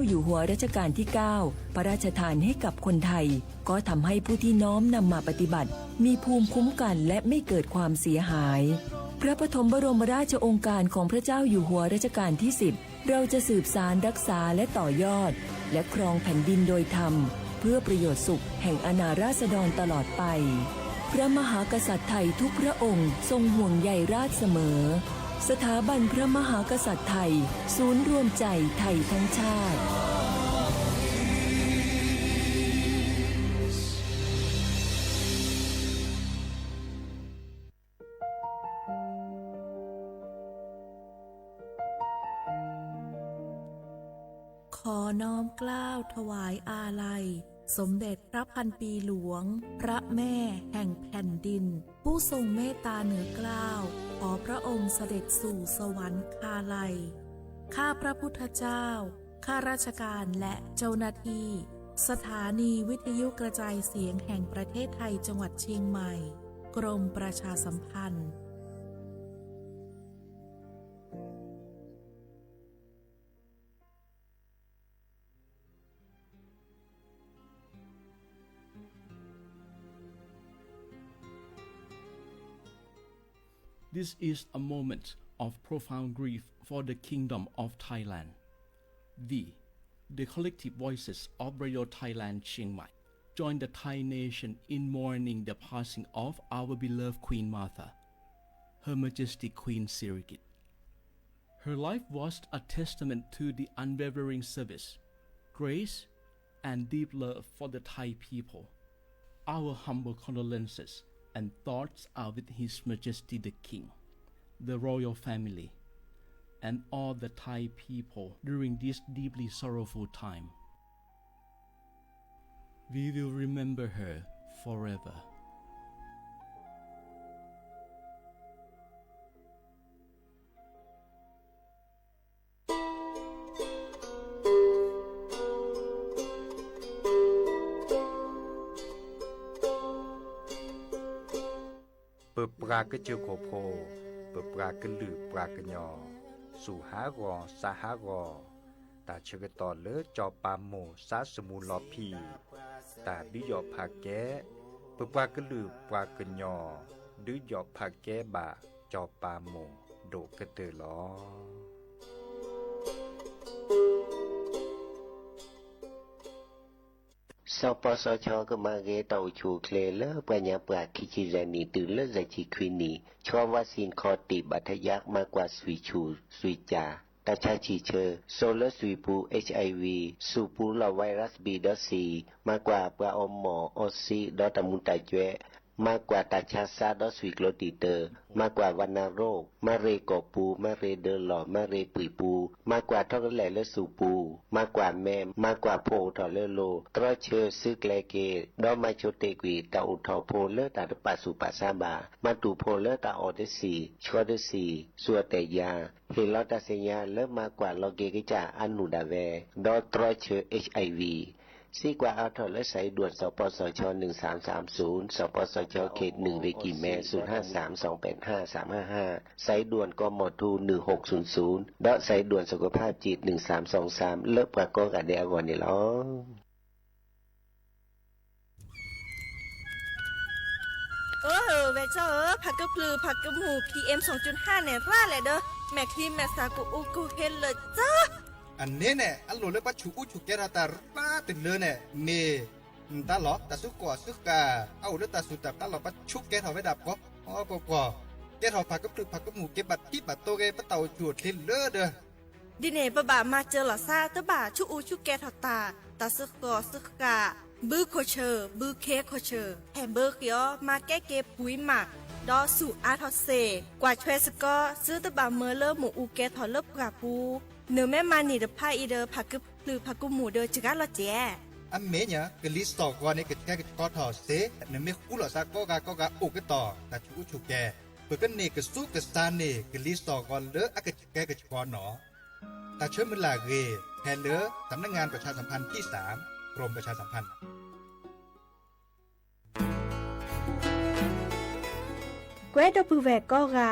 อยู่หัวรัชกาลที่เก้า พระราชทานให้กับคนไทย ก็ทำให้ผู้ที่น้อมนำมาปฏิบัติ มีภูมิคุ้มกันและไม่เกิดความเสียหาย พระปฐมบรมราชโองการของพระเจ้าอยู่หัวรัชกาลที่สิบ เราจะสืบสานรักษาและต่อยอด และครองแผ่นดินโดยธรรม เพื่อประโยชน์สุขแห่งอาณาราษฎรตลอดไป พระมหากษัตริย์ไทยทุกพระองค์ทรงห่วงใยราษฎรเสมอ สถาบันพระมหากษัตริย์ไทย ศูนย์รวมใจไทยทั้งชาติ ขอน้อมเกล้าถวายอาลัย สมเด็จพระพันปีหลวง พระแม่แห่งแผ่นดิน ผู้ทรงเมตตาเหนือเกล้า ขอพระองค์เสด็จสู่สวรรคาลัย ข้าพระพุทธเจ้า ข้าราชการและเจ้าหน้าที่ สถานีวิทยุกระจายเสียงแห่งประเทศไทยจังหวัดเชียงใหม่ กรมประชาสัมพันธ์ This is a moment of profound grief for the Kingdom of Thailand. We, the collective voices of Radio Thailand Chiang Mai, join the Thai nation in mourning the passing of our beloved Queen Mother, Her Majesty Queen Sirikit. Her life was a testament to the unwavering service, grace, and deep love for the Thai people. Our humble condolences and thoughts are with His Majesty the King, the royal family, and all the Thai people during this deeply sorrowful time. We will remember her forever. ပပှၤကစၢၢ်ခိၣ်ဖိ, ပပှၤကလုာ်ပှၤကညီ, စူၢ်ဟးဂီၤစးဟးဂီၤ, တၢ်ဆၢကတီၢ်လၢစီၤပၤမိၢ်စးစမူလီၤဖံး, တၢ်ဒုးယီၣ်ဖးကဲ, ပပှၤကလုာ်ပှၤကညီ, ဒုးယီၣ်ဖးကဲဘၣ်စီၤပၤမိၢ်ဒိၣ်ကတၢၢ်လီၤ. စီၤပီစီၤခၠီကမၤဂ့ၤ တၢ်အိၣ်ဆူၣ်အိၣ်ချ့လၢပှၤညါပှၤ ခံဆံယဲၢ်နံၣ်တုၤလၢယဲၢ်ဆံခွံနံၣ်, ဆီဝါစ့ၣ်ခီၣ်တံၢ်ဘၣ်ထယါ မၤကွၢ်ဆွံၣ်ဆူၣ်ဆွံၣ်ကၠၢ်, တၢ်ဆါဆံၣ်ဆၢ, စိာ်လၢဆွံၣ်ပူၤ HIV, ဆူၣ်ပူၤလီၢ် virus B ဒီး C, မၤကွၢ်ပှၤအီမိာ်အီဆံးဒီးတၢ်မူၤတၢ်ကွဲး, မၤကွၢ်တၢ်ဆါစးဒီးဆွံၣ်ကျိတံာ်တၢ်, မၤကွၢ်ဝါနရိၣ်, မၤရ့ၣ်ကီၢ်ပူၤ, မၤရ့ၣ်ဒၢးလီၢ်, မၤရ့ၣ်ပှံၢ်ပူၤ, မၤကွၢ်ထီကလဲာ်လၢဆူၣ်ပူၤ, မၤကွၢ်မဲ, မၤကွၢ်ဖိအိၣ်ထီၣ်လၢလိၤ, တြီဆၢစုကျဲက့ၤ, ဒီးမၤဆိတ့ၢ်ကွံာ်တၢ်အိၣ်ထီၣ်ဖိလၢတၢ်တပာ်ဆူၣ်ပာ်ဆါဘၣ်, မၤတူၢ်ဖိလၢတၢ်အီၣ်တဆံၣ်, ဆှီတဆံၣ်, ဆူၣ်အီၣ်တဲာ်ယၤ, ဟ့ၣ်လီၤတၢ်သ့ၣ်ညါလၢမၤကွၢ်လီၤက့ၤကစၢ်အါနုၢ်ဒၣ်ဝဲ, ဒီးတြီဆၢ HIV စံးကွၢ်အါထီၣ်လၢ สายด่วน စီၤပီစီၤခၠီ หนึ่งสามสามศูนย์, စီၤပီစီၤခၠီ เขตหนึ่ง ရ့ၣ်ကံၣ်မဲ ศูนย์ห้าสามสองแปดห้าสามห้าห้า, สายด่วน กมธ หนึ่งหกศูนย์ศูนย์, ဒီး สายด่วนสุขภาพจิต หนึ่งสามสองสาม လၢပှၤကိးဂၤဒဲးအဂီၢ်န့ၣ်လီၤ. အၢ ဝဲၢ်ကၠီဧၢ, ဖးကဖျုးဖးကမူၣ် PM စူၣ်ဟၣ်န့ၣ် ရၣ်လဲၣ်ဒီး မဲာ်ချံမဲာ်သၣ်ကအိၣ်ကဟ့လၢာ်ကၠီ. အန့ၣ်န့ၣ် အလိၣ်လၢပှၤဆူၣ်အူဆူၣ်ကဲထီၣ်တၢ်ရၣ်တုၤလၢန့ၣ် မ့ၢ် တၢ်လီၢ် တၢ်စုကီၢ်စုဃၣ် အအိၣ်လၢတၢ်စူၢ်တၢ်သးလီၢ် ပှၤဆူၣ်ကဲထီၣ်ဝဲဒၣ်ပှၤ ပှၤ ပှၤ ပှၤ ကဲထီၣ်ဖးကဖျုးဖးကမူၣ်က့ၤဘၣ်တံၢ်ဘၣ်တိၢ်ဂ့ၤ ပတၢ်အိၣ်ဆူၣ်အိၣ်ချ့လၢဒီး ဒ်န့ၣ် ပဘၣ်မၤစၢၤလီၤသး တဘၣ်ဆူၣ်အူဆူၣ်ကဲထီၣ်တၢ် တၢ်စုကီၢ်စုဃၣ် ဘုခိၣ်ဆၢၣ် ဘုခ့ခိၣ်ဆၢၣ် ဟဲဘၢဃ့အီၤ မၤကဲက့ၤပှံၤမး ဒီးဆူၣ်အါထီၣ်စ့ၢ် ကွၢ်ထွဲစ့ၢ်ကီး သုတဘၣ်မၢလၢမ့ၣ်အူကဲထီၣ်လၢပှၢ်ပူၤ နမ့ၢ်မၤန့ၢ်တဖၣ်အံၤဒီး ဖးကဖျုးဖးကမူၣ်ဒီးစှၤလီၤစဲး အမဲာ်ညါ ကလံၤစိးဂီၤန့ၣ် ကဆှဲကဆှီထီၣ်စ့ၢ် နမ့ၢ်ဃူလိာ်သးကိးဂၤကိးဂၤအိၣ်ကတီၢ် တၢ်ဆူၣ်အူဆူၣ်ကဲ ပကန့ၢ်ကစူၢ်ကစၢ်န့ၢ် ကလံၤစိးဂီၤလၢအကဆှဲကဆှီနီၤ တၢ်ဆၢမုၢ်လၢ်ဂ့ၤ ဖဲလၢ สำนักงานประชาสัมพันธ์ที่สาม กรมประชาสัมพันธ์ ကွဲဒီပုၢ်ဝဲၢ်ကိးဂၤ,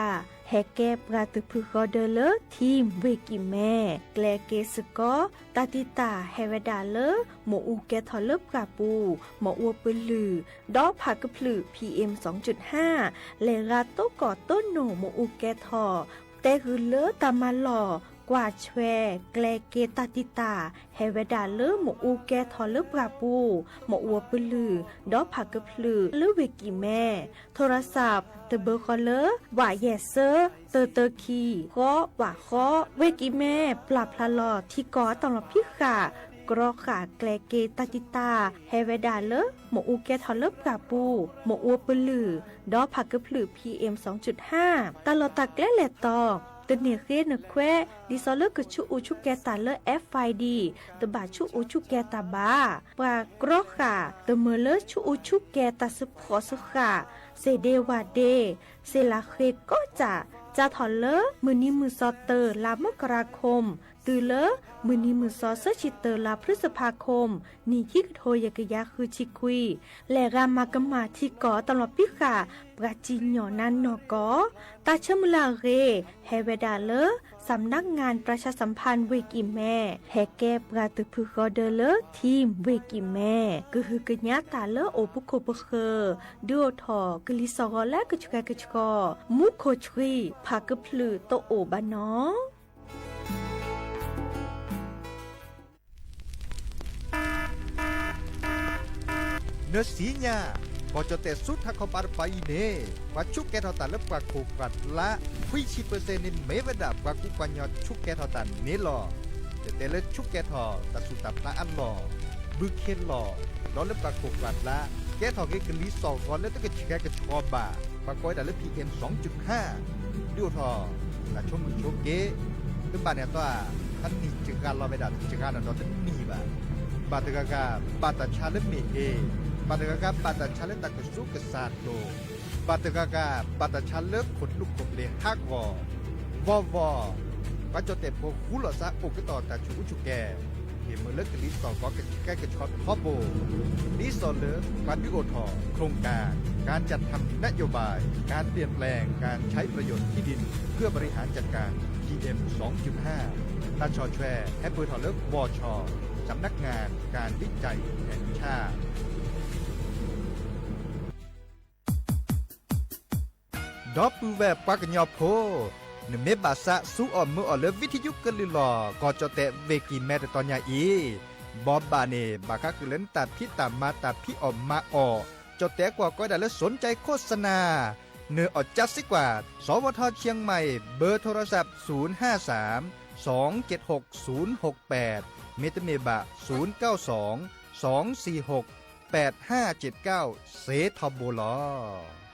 ဟဲကဲပှၤသုးဖုဂီၤဒၢလၢ ထံၣ်ဝ့ၢ်ကံၣ်မဲ ကျဲက့ၤစ့ၢ်ကီး တၢ်တံာ်တာ်ဟဲဝဲဒၣ်လၢ မ့ၣ်အူကဲထီၣ်လၢပှၢ်ပူၤ မ့ၣ်အူပလုၢ် ဒီးဖးကဖျုး PM စူၣ်ဟၣ် လဲၤရၤတိၢ်ကီၢ်တိၢ်နိၣ်မ့ၣ်အူကဲထီၣ် တဲဂုာ်လၢတၢ်မၤလီၢ် ကွၢ်ဆွဲ ကျဲက့ၤတၢ်တံာ်တာ် ဟဲဝဲဒၣ်လၢမ့ၣ်အူကဲထီၣ်လၢပှၢ်ပူၤ မ့ၣ်အူပလုၢ် ဒီးဖးကဖျုးလၢဝ့ၢ်ကံၣ်မဲ ထိရစး တဘၢဃီလၢ ဝးယဲၢ်စၢ တၢတၢခံ ဃီ ဝးဃီ ဝ့ၢ်ကံၣ်မဲ ပျၢ်ဖျါလီၤထံကီၢ်အတၢ်လီၤဖံးဃာ် ကြီဃာ်ကျဲက့ၤတၢ်တံာ်တာ် ဟဲဝဲဒၣ်လၢ မ့ၣ်အူကဲထီၣ်လၢပှၢ်ပူၤ မ့ၣ်အူပလုၢ် ဒီးဖးကဖျုး PM စူၣ်ဟၣ် တၢ်လီၢ်တၢ်ကျဲလဲၤတီၤ တန့ၢ်ဃ့နခွဲး ဒ်သိးလၢကဆူးအူဆူၣ်ကဲၤတၢ်လၢ FID တဘၣ်ဆူးအူဆူၣ်ကဲၤတၢ်ဘၣ်. ပှၤကြီဃာ် တမၢလၢဆူးအူဆူၣ်ကဲၤတၢ်စ့ဖှီၣ်စ့ဃာ် စ့ဒ့ဝးဒ့ စ့လးဃ့ကိးစၢ် စးထီၣ်လၢ မုၢ်နံၤမုၢ်စီၤတၢ လါမကရၤခိမ် တုၤလၢ မုၢ်နံၤမုၢ်စီၤဆၢဆံတၢ လါဖျုစဖါခိမ် နံၣ်ခံကထိယဲၢ်ကယၤဃုဆံခွံ လဲၤဂၤမၤကမၣ်ထံကီၢ်တၢ်လီၤဖံးဃာ် ပှၤစံၣ်ညီၣ်နါနီၢ်ကီၢ် တၢ်ဆၢမုၢ်လၢ်အဂ့ၢ် ဟဲဝဲဒၣ်လၢ စးမနါငၣ် ပြၢ်ဆၣ်စၣ်ဖၣ် ဝ့ၢ်ကံၣ်မဲ ဟဲကဲပှၤသုးဖုဂီၤဒၢလၢ ထံၣ်ဝ့ၢ်ကံၣ်မဲ ကဟုကညးတၢ်လၢအိၣ်ပခိၣ်ပဃၢၤ ဒုးအိၣ်ထီၣ်ကလံၤစိးဂီၤလၢကဆှဲကဆှီ မူခိၣ်ဆှံ ဖးကဖျုးတအိၣ်ဘၣ်နီၣ်. နသ့ၣ်ညါ ကီၢ်ကၠီၣ်တဲၣ်ဆူထးခီပၤတပၤအံၤန့ၣ် ပှၤဆူးကဲထီၣ်တၢ်လၢပှၤခိၣ်ပှၤလါ ခွံဆံပၢၢ်စဲၣ်န့ၣ် မ့ၢ်ဝဲဒၣ်ပှၤကူပှၤကညီဆူးကဲထီၣ်တၢ်န့ၣ်လီၤ. တတဲလၢဆူးကဲထီၣ်တၢ်ဆူးတၢ်ဖျါအလီၢ် ဘုခ့လီၤ ဒီးလၢပှၤခိၣ်ပှၤလါ ကဲထီၣ်က့ၤကလံၤစိးဂီၤလၢတကဆှဲကဆှီဘၣ် ပှၤကိးဝဲဒၣ်လၢ PM စူၣ်ဟၣ် ဒုးအိၣ်ထီၣ် တၢ်ဆိကမိၣ်ဆိက့ တဘၣ်န့ၣ်အသီ တနံၣ်စှၤလီၤဝဲဒၣ် စှၤနီၢ်ဒီးတနံၣ်ဘၣ်. ဘၣ်တဂၤဂၤ ဘၣ်တၢ်ဆါလၢမ့ၢ်အ့, ဘၣ်တဂၤဂၤ ဘၣ်တၢ်ဆါလၢတၢ်ကဆူးကစၢ်ဒိၣ်, ဘၣ်တဂၤဂၤ ဘၣ်တၢ်ဆါလၢခိၣ်ကျူခိၣ်ပျ့ၤဟးဂီၤ, ဘီဘီ ပှၤကၠီၣ်တဲၣ်ဖိဃူလိာ်သး အိၣ်ကတီၢ်တၢ်ဆူးအူဆူၣ်ကဲၤ ဟ့ၣ်မုာ်လၢကလံၤစိးဂီၤကဆှဲကဆှီထီဘိ ဒ်သိးလၢ ပှၤဒုးအိၣ်ထီၣ် โครงการ การจัดทำนโยบาย การเปลี่ยนแปลงการใช้ประโยชน์ที่ดินเพื่อบริหารจัดการ PM สองจุดห้า ตาช่อแชร์ แฮปเปอร์ทอเลอร์ บช สำนักงานการวิจัยแห่งชาติ ဒီပုၢ်ဝဲၢ်ပှၤကညီဖိ, နမ့ၢ်ဘၣ်သးစူၤအီၣ်မုာ်အီၣ်လၢ ဝံထယုကလုၢ်လီၢ် ကီၢ်ကၠီၣ်တဲၣ်ဝ့ၢ်ကံၢ်မဲတတီၤညါအံၤ, ဘီဘၣ်န့ၣ် ဘၣ်ဃးဃုာ်လၢနတၢ်ဖံးတၢ်မၤတၢ်ဖံးအီၣ်မၤအီၣ်, ကၠီၣ်တဲၣ်ကွၢ်ကီဝဲဒၣ်လၢ สนใจโฆษณา နအီၣ်ကၠါစ့ကွၢ် สวท.เชียงใหม่ เบอร์โทรศัพท์ ศูนย์ห้าสาม สองเจ็ดหก ศูนย์หกแปด မ့တမ့ၢ်ဘၣ် ศูนย์เก้าสอง สองสี่หก แปดห้าเจ็ดเก้า စ့ထီဘိလီၤ.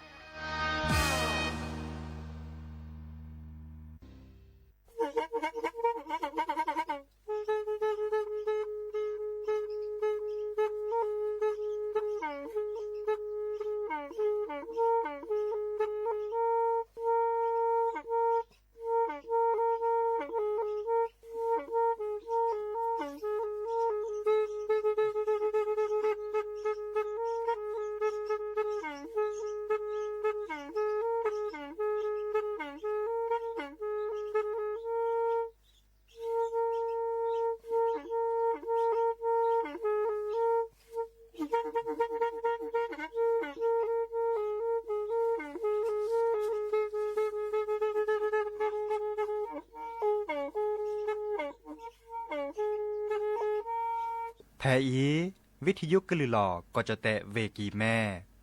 ဖဲအံၤ ဝံထယုကလုၢ်လီၢ် ကီၢ်ကၠီၣ်တဲၣ်ဝ့ၢ်ကံၢ်မဲ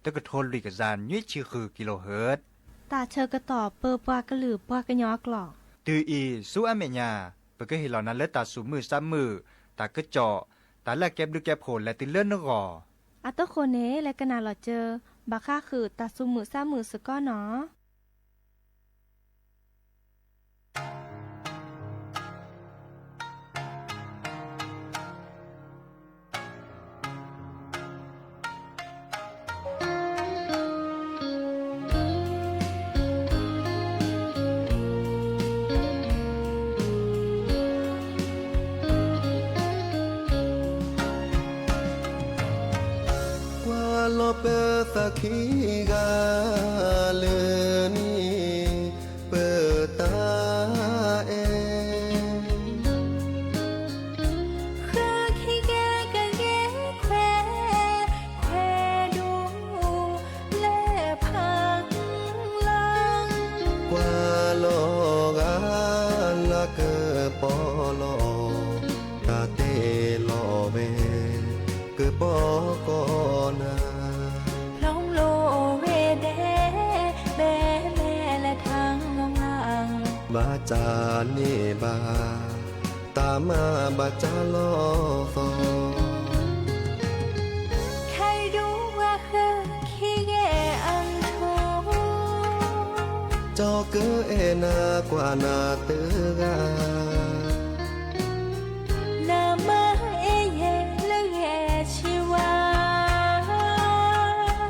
တကထိလွံၢ်ကယၤနွံဆံဃု ကံလိဟၢၣ်, တၢ်ဆၢကတီၢ်ပၢပှၤကလုာ်ပှၤကညီအကျိာ်, တုၤအံၤဆူအမဲာ်ညါ ပကဟ့ၣ်လီၤနၤလၢတၢ်သူၣ်မုာ်သးမုာ်, တၢ်ကစီၣ်, တၢ်လၢအကဲဘျုးကဲဖှိၣ်လဲၤတုၤလၢနဂီၢ်, အတဃိန့ၣ် လဲၤကနၣ်လီၤစၢၤ ဘၣ်ဃးဃုာ်တၢ်သူၣ်မုာ်သးမုာ်စ့ၢ်ကီးနီၣ်. ကွၢ်လီၤပသးခံဂၤလၢာ်န့ၣ်, ပ ပီကီၢ်နၤ, ဖျီလိဝဲဒဲး ဘဲမဲလၢထါမီၤငါ, ဘၣ်တၢ်န့ၢ်ဘၣ် တၢ်မၤဘၣ်တၢ်လီၤသီ, ခဲဒူဝဲဃၢခံဂ့ၤအထူ, ကၠီကအဲၣ်နၤကွၢ်နၤတဂၤ နမၤအဲၣ်ယဲလၢဂဲၤဆံဝါ,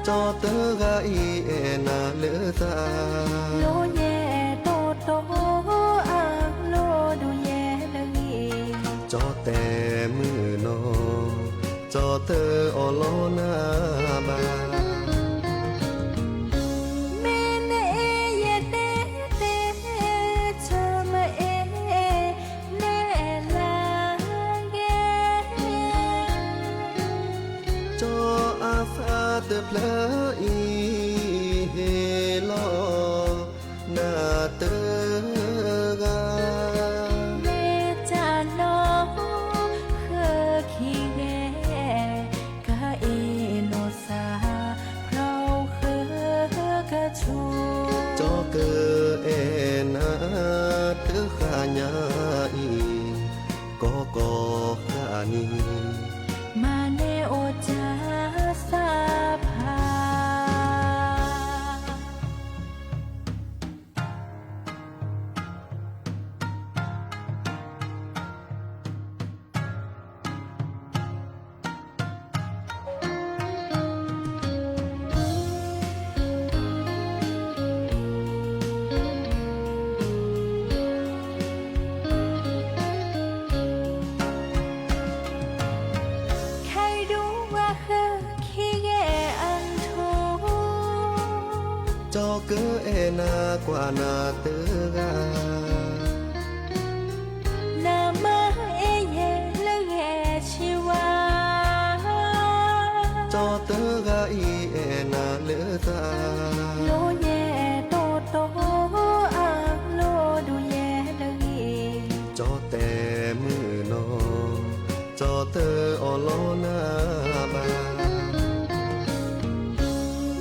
ကၠီတဂၤအံၤအဲၣ်နၤလၢသး, လိၣ်ယဲၢ်တီတီ အလိၣ်ဒိၣ်ယဲၢ်လၢဂ့ၤ, ကၠီတဲမုၢ်နီၤ, ကၠီတအီၣ်လီၤနၤဘၣ်. မ့ၢ်နအဲၣ်ယဲတဲတဲ, တမ့ၢ်အဲၣ်နဲလၢဂ့ၤ, ကၠီအသးတဖျၢၣ်အံၤ ဟ့ၣ်လီၤနၤတဂၤ, မ့ၢ်တၢ်နီၢ်ဃၢခံဂ့ၤ, ကအ့ၣ်လိာ်သး ဖျီဃၢကထူ, ကၠီကအဲၣ်နၤတဃၣ်ညါအံၤ, ကီကီၢ်ဃၣ်နံၤ, မၤန့ၢ်အိၣ်တၢ်သးဖး. ခဲဒူဝဲဃၢခံဂ့ၤအထူ, ကၠီကအဲၣ်နၤကွၢ်နၤတဂၤ, နမၤအဲၣ်ယဲလၢဂဲၤဆံဝါ, ကၠီတဂၤအံၤအဲၣ်နၤလၢသး, လိၣ်ယဲၢ်တီတီ အလိၣ်ဒိၣ်ယဲၢ်လၢဂ့ၤ, ကၠီတဲမုၢ်နီၤ, ကၠီတအီၣ်လီၤနၤဘၣ်.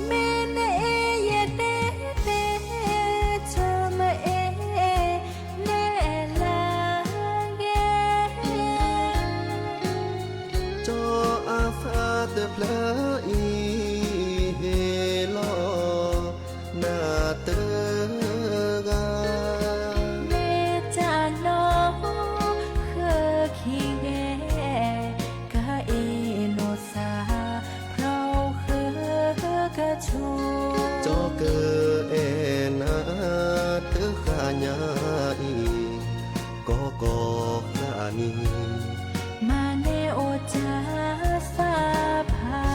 မ့ၢ်နအဲၣ်ယဲတဲတဲ, တမ့ၢ်အဲၣ်နဲလၢဂ့ၤ, ကၠီအသးတဖျၢၣ်အံၤ ဟ့ၣ်လီၤနၤတဂၤ, မ့ၢ်တၢ်နီၢ်ဃၢခံဂ့ၤ, ကအ့ၣ်လိာ်သး ဖျီဃၢကထူ, ကၠီကအဲၣ်နၤတဃၣ်ညါအံၤ, ကီကီၢ်ဃၣ်နံၤ, မၤန့ၢ်အိၣ်တၢ်သးဖး.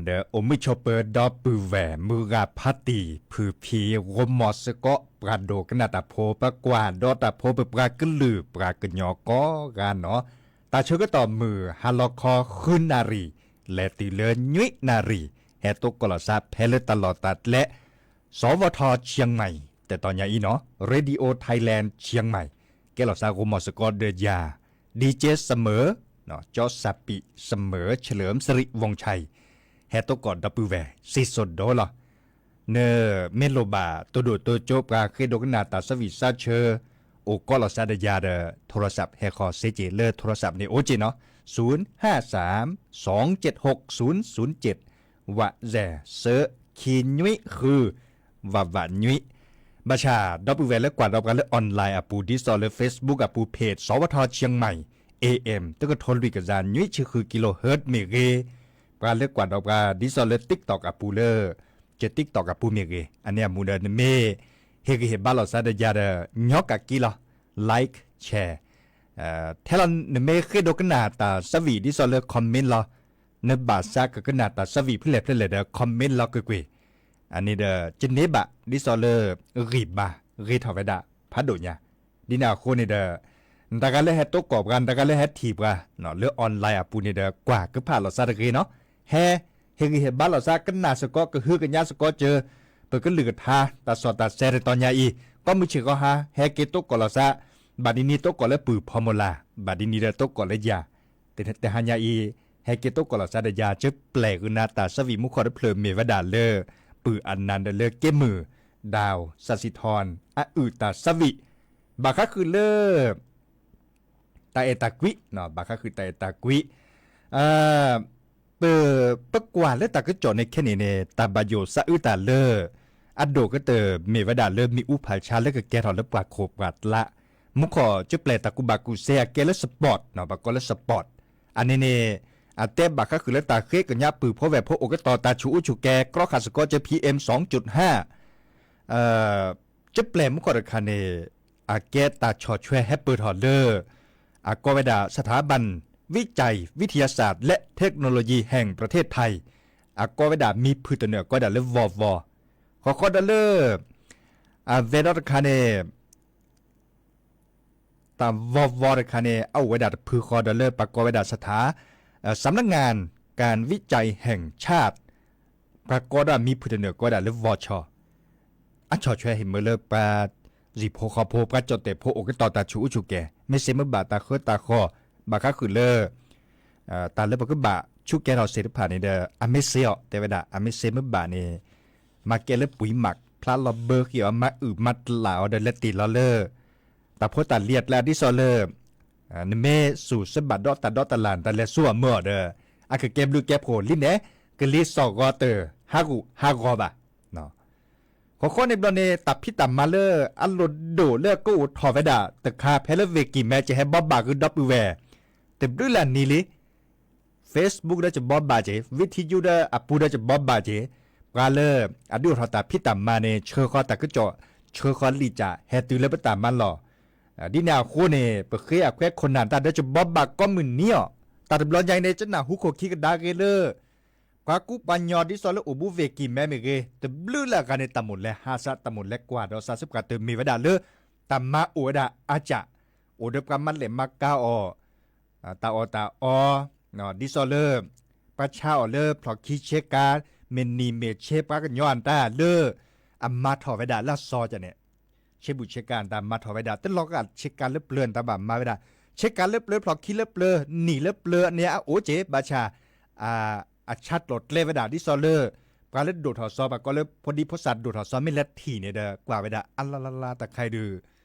ဒီးအိၣ်မုာ်ဆိးပၢၤဒီပုၢ်ဝဲၢ်မုၢ်ဂၤဖါတံၢ် ဖုၣ်ဖံး ဂီၢ်မီၤစ့ၢ်ကီး ပှၤဒိကနၣ်တၢ်ဖိ ပကွၢ်ဒီးတၢ်ဖိ ပပှၤကလုာ်ပှၤကညီကိးဂၤနီၤ, တၢ်ဆၢကတီၢ်မုၢ်ဟါလီၤခီဃုနၣ်ရံၣ် လဲၤတုၤလၢနွံနၣ်ရံၣ် ဟဲသကိးလီၤစၢ်ဖဲလၢတၢ်လီၢ်တၢ်ကျဲ စ ဝ ထ ချံၣ်မဲၣ် တတီၤညါအံၤနီၤ Radio Thailand ချံၣ်မဲၣ် ကဲလီၤစၢ်ဂီၢ်မီၤစ့ၢ်ကီးဒီးယၤ DJ စမၢၤ ကၠီစးပံး စမၢၤ เฉลิมสิริวงศ์ชัย ဟဲသကိးဒီပုၢ်ဝဲၢ်စံၣ်စိၤဒိလီၤ. နမ့ၢ်လိၣ်ဘၣ်တိၢ်ဒိၣ်တိၢ်ကၠိ ပှၤဃ့ဒိကနၣ်တၢ်သးဝံၣ်သးဆၢ အိၣ်ကိးလီၤစၢ်ဒီးယၤဒီး ထိရစးဟဲဃီၤစ့ၢ်ကီးလၢထိရစးန့ၣ်အိၣ်က့ၤနီၤ ศูนย์ห้าสาม สองเจ็ดหก ศูนย์ศูนย์เจ็ด ဝးစဲး ဆၢ ခံနွံဃု ဝးဝးနွံ ဘၣ်ဆၣ် ဒီပုၢ်ဝဲၢ်လၢကွၢ်ဒီးပှၤလၢ online အပူၤ ဒ်သိးလၢ Facebook အပူၤ page စ ဝ ထ ချံၣ်မဲၣ် AM တကထိလွံၢ်ကယၤနွံဆံဃု kilohertz မ့ၢ်ဂ့ၤ, ပှၤလၢကွၢ်ဒီးပှၤ ဒ်သိးလၢ TikTok အပူၤလၢ က TikTok အပူၤမ့ၢ်ဂ့ၤ, အန့ၣ်အမူဒီး နမ့ၢ်ဟ့ၣ်ဂံၢ်ဟ့ၣ်ဘါလိာ်သးဒီးယၤဒီး ညီကးက့ၤလီၤ like share ထဲလီၤနမ့ၢ်ဃ့ဒိကနၣ်တၢ်သးဝံၣ် ဒ်သိးလၢ comment လီၤ, နဘၣ်သးကကနၣ်တၢ်သးဝံၣ်ဖဲလဲၣ်ဖဲလဲၣ်ဒီး comment လီၤကွ့ၢ်ကွ့ၢ်, အန့ၣ်ဒီး ကန့ၢ်ဘၣ် ဒ်သိးလၢ ဂံၢ်ဘါ ဂ့ၤထီၣ်ဝဲဒၣ်ဖး အဒိၣ်ညါ, ဒ်န့ၣ်အဃိန့ၣ်ဒီး နတဂၤလၢဟဲတိကိးပှၤ နတဂၤလၢဟဲထံၣ်ပှၤ လၢ online အပူၤန့ၣ်ဒီး ကွၢ်ကဖၣ်လိာ်သးတဂ့ၤနီၤ, ဟဲ ဟ့ၣ်ဂံၢ်ဟ့ၣ်ဘါလိာ်သး ကနၣ်စ့ၢ်ကီး ကဟုကညးစ့ၢ်ကီးစၢၤ ပကလုၢ်ကထါ တၢ်စီၣ်တၢ်ဆဲးတတီၤညါအံၤ, ကိးမုၢ်ဆ့ၣ်ဃီဟါ ဟဲက့ၤတိကိးလိာ်သး, ဘၣ်ဒ်န့ၣ်တိကိးလၢပုၢ်ဖီမိၢ်လၢ်, ဘၣ်ဒ်န့ၣ်ဒီးတိကိးလၢယၤ, တဟါညါအံၤ ဟဲက့ၤတိကိးလိာ်သးဒီးယၤ ကၠိပျဲၢ်ဃုာ်နၤ တၢ်ဆၢဝံၣ်မူခိၣ်တဖျၢၣ်မ့ၢ်ဝဲဒၣ်လၢ ပုၢ်အနၢ်ဒီးလၢက့မုၢ် ဒၣ်စၣ်စံးထီၣ် အအုၣ်တၢ်ဆၢဝံၣ် ဘၣ်ဃးဃုာ်လၢ တၢ်အဲၣ်တၢ်ကွံ, ဘၣ်ဃးဃုာ်တၢ်အဲၣ်တၢ်ကွံ, ပ ပကွၢ်လၢတၢ်ကစီၣ်န့ၣ်ခဲန့ၣ်န့ၣ် တၢ်ဘၣ်ယိၣ်သးအုးတၢ်လၢ အဒိၣ်ကတၢၢ်မ့ၢ်ဝဲဒၣ်လၢမ့ၣ်အူဖးဆါလၢကကဲထီၣ်လၢပှၤခိၣ်ပှၤကျါ, မူခိၣ်ကၠိပျဲၢ်တၢ်ကူၣ်ဘၣ်ကူၣ်သ့အကဲလၢ support ပှၤကိးလၢ support အန့ၣ်န့ၣ် အတဲဘၣ်ဃးဃုာ်လၢတၢ်ဃ့ကညးပုၢ်ဖိဝဲၢ်ဖိအိၣ်ကတီၢ်တၢ်ဆူၣ်အူဆူၣ်ကဲ ကြီဃာ်စ့ၢ်ကီးစၢၤ PM စူၣ်ဟၣ် ကၠိပျဲၢ်မူခိၣ်တခါန့ၣ် အကဲတၢ်ဆီၣ်ထွဲဟဲပၢၢ်ထီၣ်လၢ အကိးဝဲဒၣ် สถาบันวิจัยวิทยาศาสตร์และเทคโนโลยีแห่งประเทศไทย အကိးဝဲဒၣ်မံၤဖုၣ်တနၢၣ်ကိးဝဲဒၣ်လၢ ဝီဝီ, ဃီဃီဒီးလၢ အဝဲဒီတခါန့ၣ် တၢ်ဝီဝီတခါန့ၣ် အအိၣ်ဝဲဒၣ်တဖုဃီဒီးလၢပှၤကိးဝဲဒၣ် สถา สำนักงานการวิจัยแห่งชาติ ပှၤကိးဒၣ်မံၤဖုၣ်တနၢၣ်ကိးဝဲဒၣ်လၢ ဝီဆီ အဆီၣ်ထွဲဟ့ၣ်မၢလၢပှၤယံၤဖိဃီဖိ ပှၤကၠီၣ်တဲာ်ဖိအိၣ်ကတီၢ်တၢ်ဆူၣ်အူဆူၣ်ကဲ မ့ၢ်စ့မ့ၢ်ဘၣ်တၢ်ဃၢတၢ်ဃီၤ ဘၣ်ဃးဃုာ်လၢ တၢ်လၢပကဘၣ်ဆူၣ်ကဲထီၣ်သ့ၣ်တဖၣ်န့ၣ်ဒီး အမ့ၢ်စ့အီၤ တဲဝဲဒၣ် အမ့ၢ်စ့မ့ၢ်ဘၣ်န့ၣ် မၤကဲလၢပှံၤမး ဖျါလီၤဘၢဃ့အီၤ မၤအုၣ်မၤတလၢ်အီၤဒီး လဲၤတ့ၢ်လီၤလၢ တၢ်ဖိတၢ်လံၤအကျါ ဒ်သိးလၢ နမ့ၢ်စူၣ်စ့ဘၣ်ဒီးတၢ်ဒီတၢ်လၣ် တၢ်လဲၤဆူအမၢအီၤဒီး အကကဲဘျုးကဲဖှိၣ်လံန့ၣ် ကလံၤစိးဂီၤတၢၢ် ဟးဂူာ်ဟးဂီၤဘၣ် ဃီဃီန့ၣ်ဘျီန့ၣ် တၢ်ဖံးတၢ်မၤလၢအလိၣ်ဒိၣ်လၢကအိၣ်ထီၣ်ဝဲဒၣ်တခါ ဖဲလၢဝ့ၢ်ကံၢ်မဲ ကဟဲဘှီဘၣ်ဃုာ်ဒီပုၢ်ဝဲၢ် တဘျုးလၢ်နံၤလံ Facebook ဒီးကဘှီဘၣ်က့ၤ ဝံထံယူဒီးအပူၤဒီးကဘှီဘၣ်က့ၤ ပှၤလၢအဒုးအိၣ်ထီၣ်တၢ်ဖံးတၢ်မၤန့ၣ် ဆှၢဃီတၢ်ကစီၣ် ဆှၢဃီလံာ်ကၠး ဟဲတုၤလၢပတၢ်မၤလီၢ် ဒ်န့ၣ်အဃိန့ၣ် ပဃ့အခွဲးခိၣ်နၢ်တၢ်ဒီးကဘှီဘၣ်ကိးမုၢ်နံၤအီၤ တၢ်တဘျီညါအံၤန့ၣ် ကနၢ်ဟူခိၣ်ခံကဒါဂ့ၤလၢ ပှၤကူပှၤကညီဒ်သိးလၢအိၣ်ဘူးဝ့ၢ်ကံၢ်မဲမ့ၢ်ဂ့ၤ တဘျုးလၢ်အဂၤန့ၣ် တၢ်မိၣ်လဲၤဟးစး တၢ်မိၣ်လဲၤကွၢ်ဒီးစး စ့ၢ်ကီးတမ့ၢ်ဝဲဒၣ်လၢ တၢ်မၤအိၣ်ဝဲဒၣ်အါစး အိၣ်ဒီးပှၤမၤလဲၣ်မၤကၤအီၤ တၢ်အီၣ်တၢ်အီ ဒ်သိးလၢ ပှၤဆါအီၤလၢဖျီၣ်ခံဆ့ကၤ မ့ၢ်နံၣ်မ့ၢ်ဆ့ ပှၤကညီအတၢ်လၢ အမၤထီၣ်ဝဲဒၣ်လၢအစီကန့ၣ် ဆ့ဘူးဆ့ကၤအတၢ်မၤထီၣ်ဝဲဒၣ် တလီၤဂာ်ဆ့ကၤလၢပျၢၤ တၢ်ဘၣ်မၤဝဲဒၣ် ဆ့ကၤလၢပျၢၤ ဖျီၣ်ခံလၢပျၢၤ နံၣ်လၢပျၢၤန့ၣ် အအိၣ်က့ၤ ဘၣ်ဆၣ် အဆါတီၣ်ကျဲဝဲဒၣ် ဒ်သိးလၢ ပှၤလၢဒိၣ်ထီၣ်စီၤ ပှၤကိးလၢဖိဒံဖိသၣ်ဒိၣ်ထီၣ်စီၤ မ့ၢ်လဲၤထံၣ်န့ၣ်ဒီး ကွၢ်ဝဲဒၣ်အလါလါလါတခါအံၤဒုး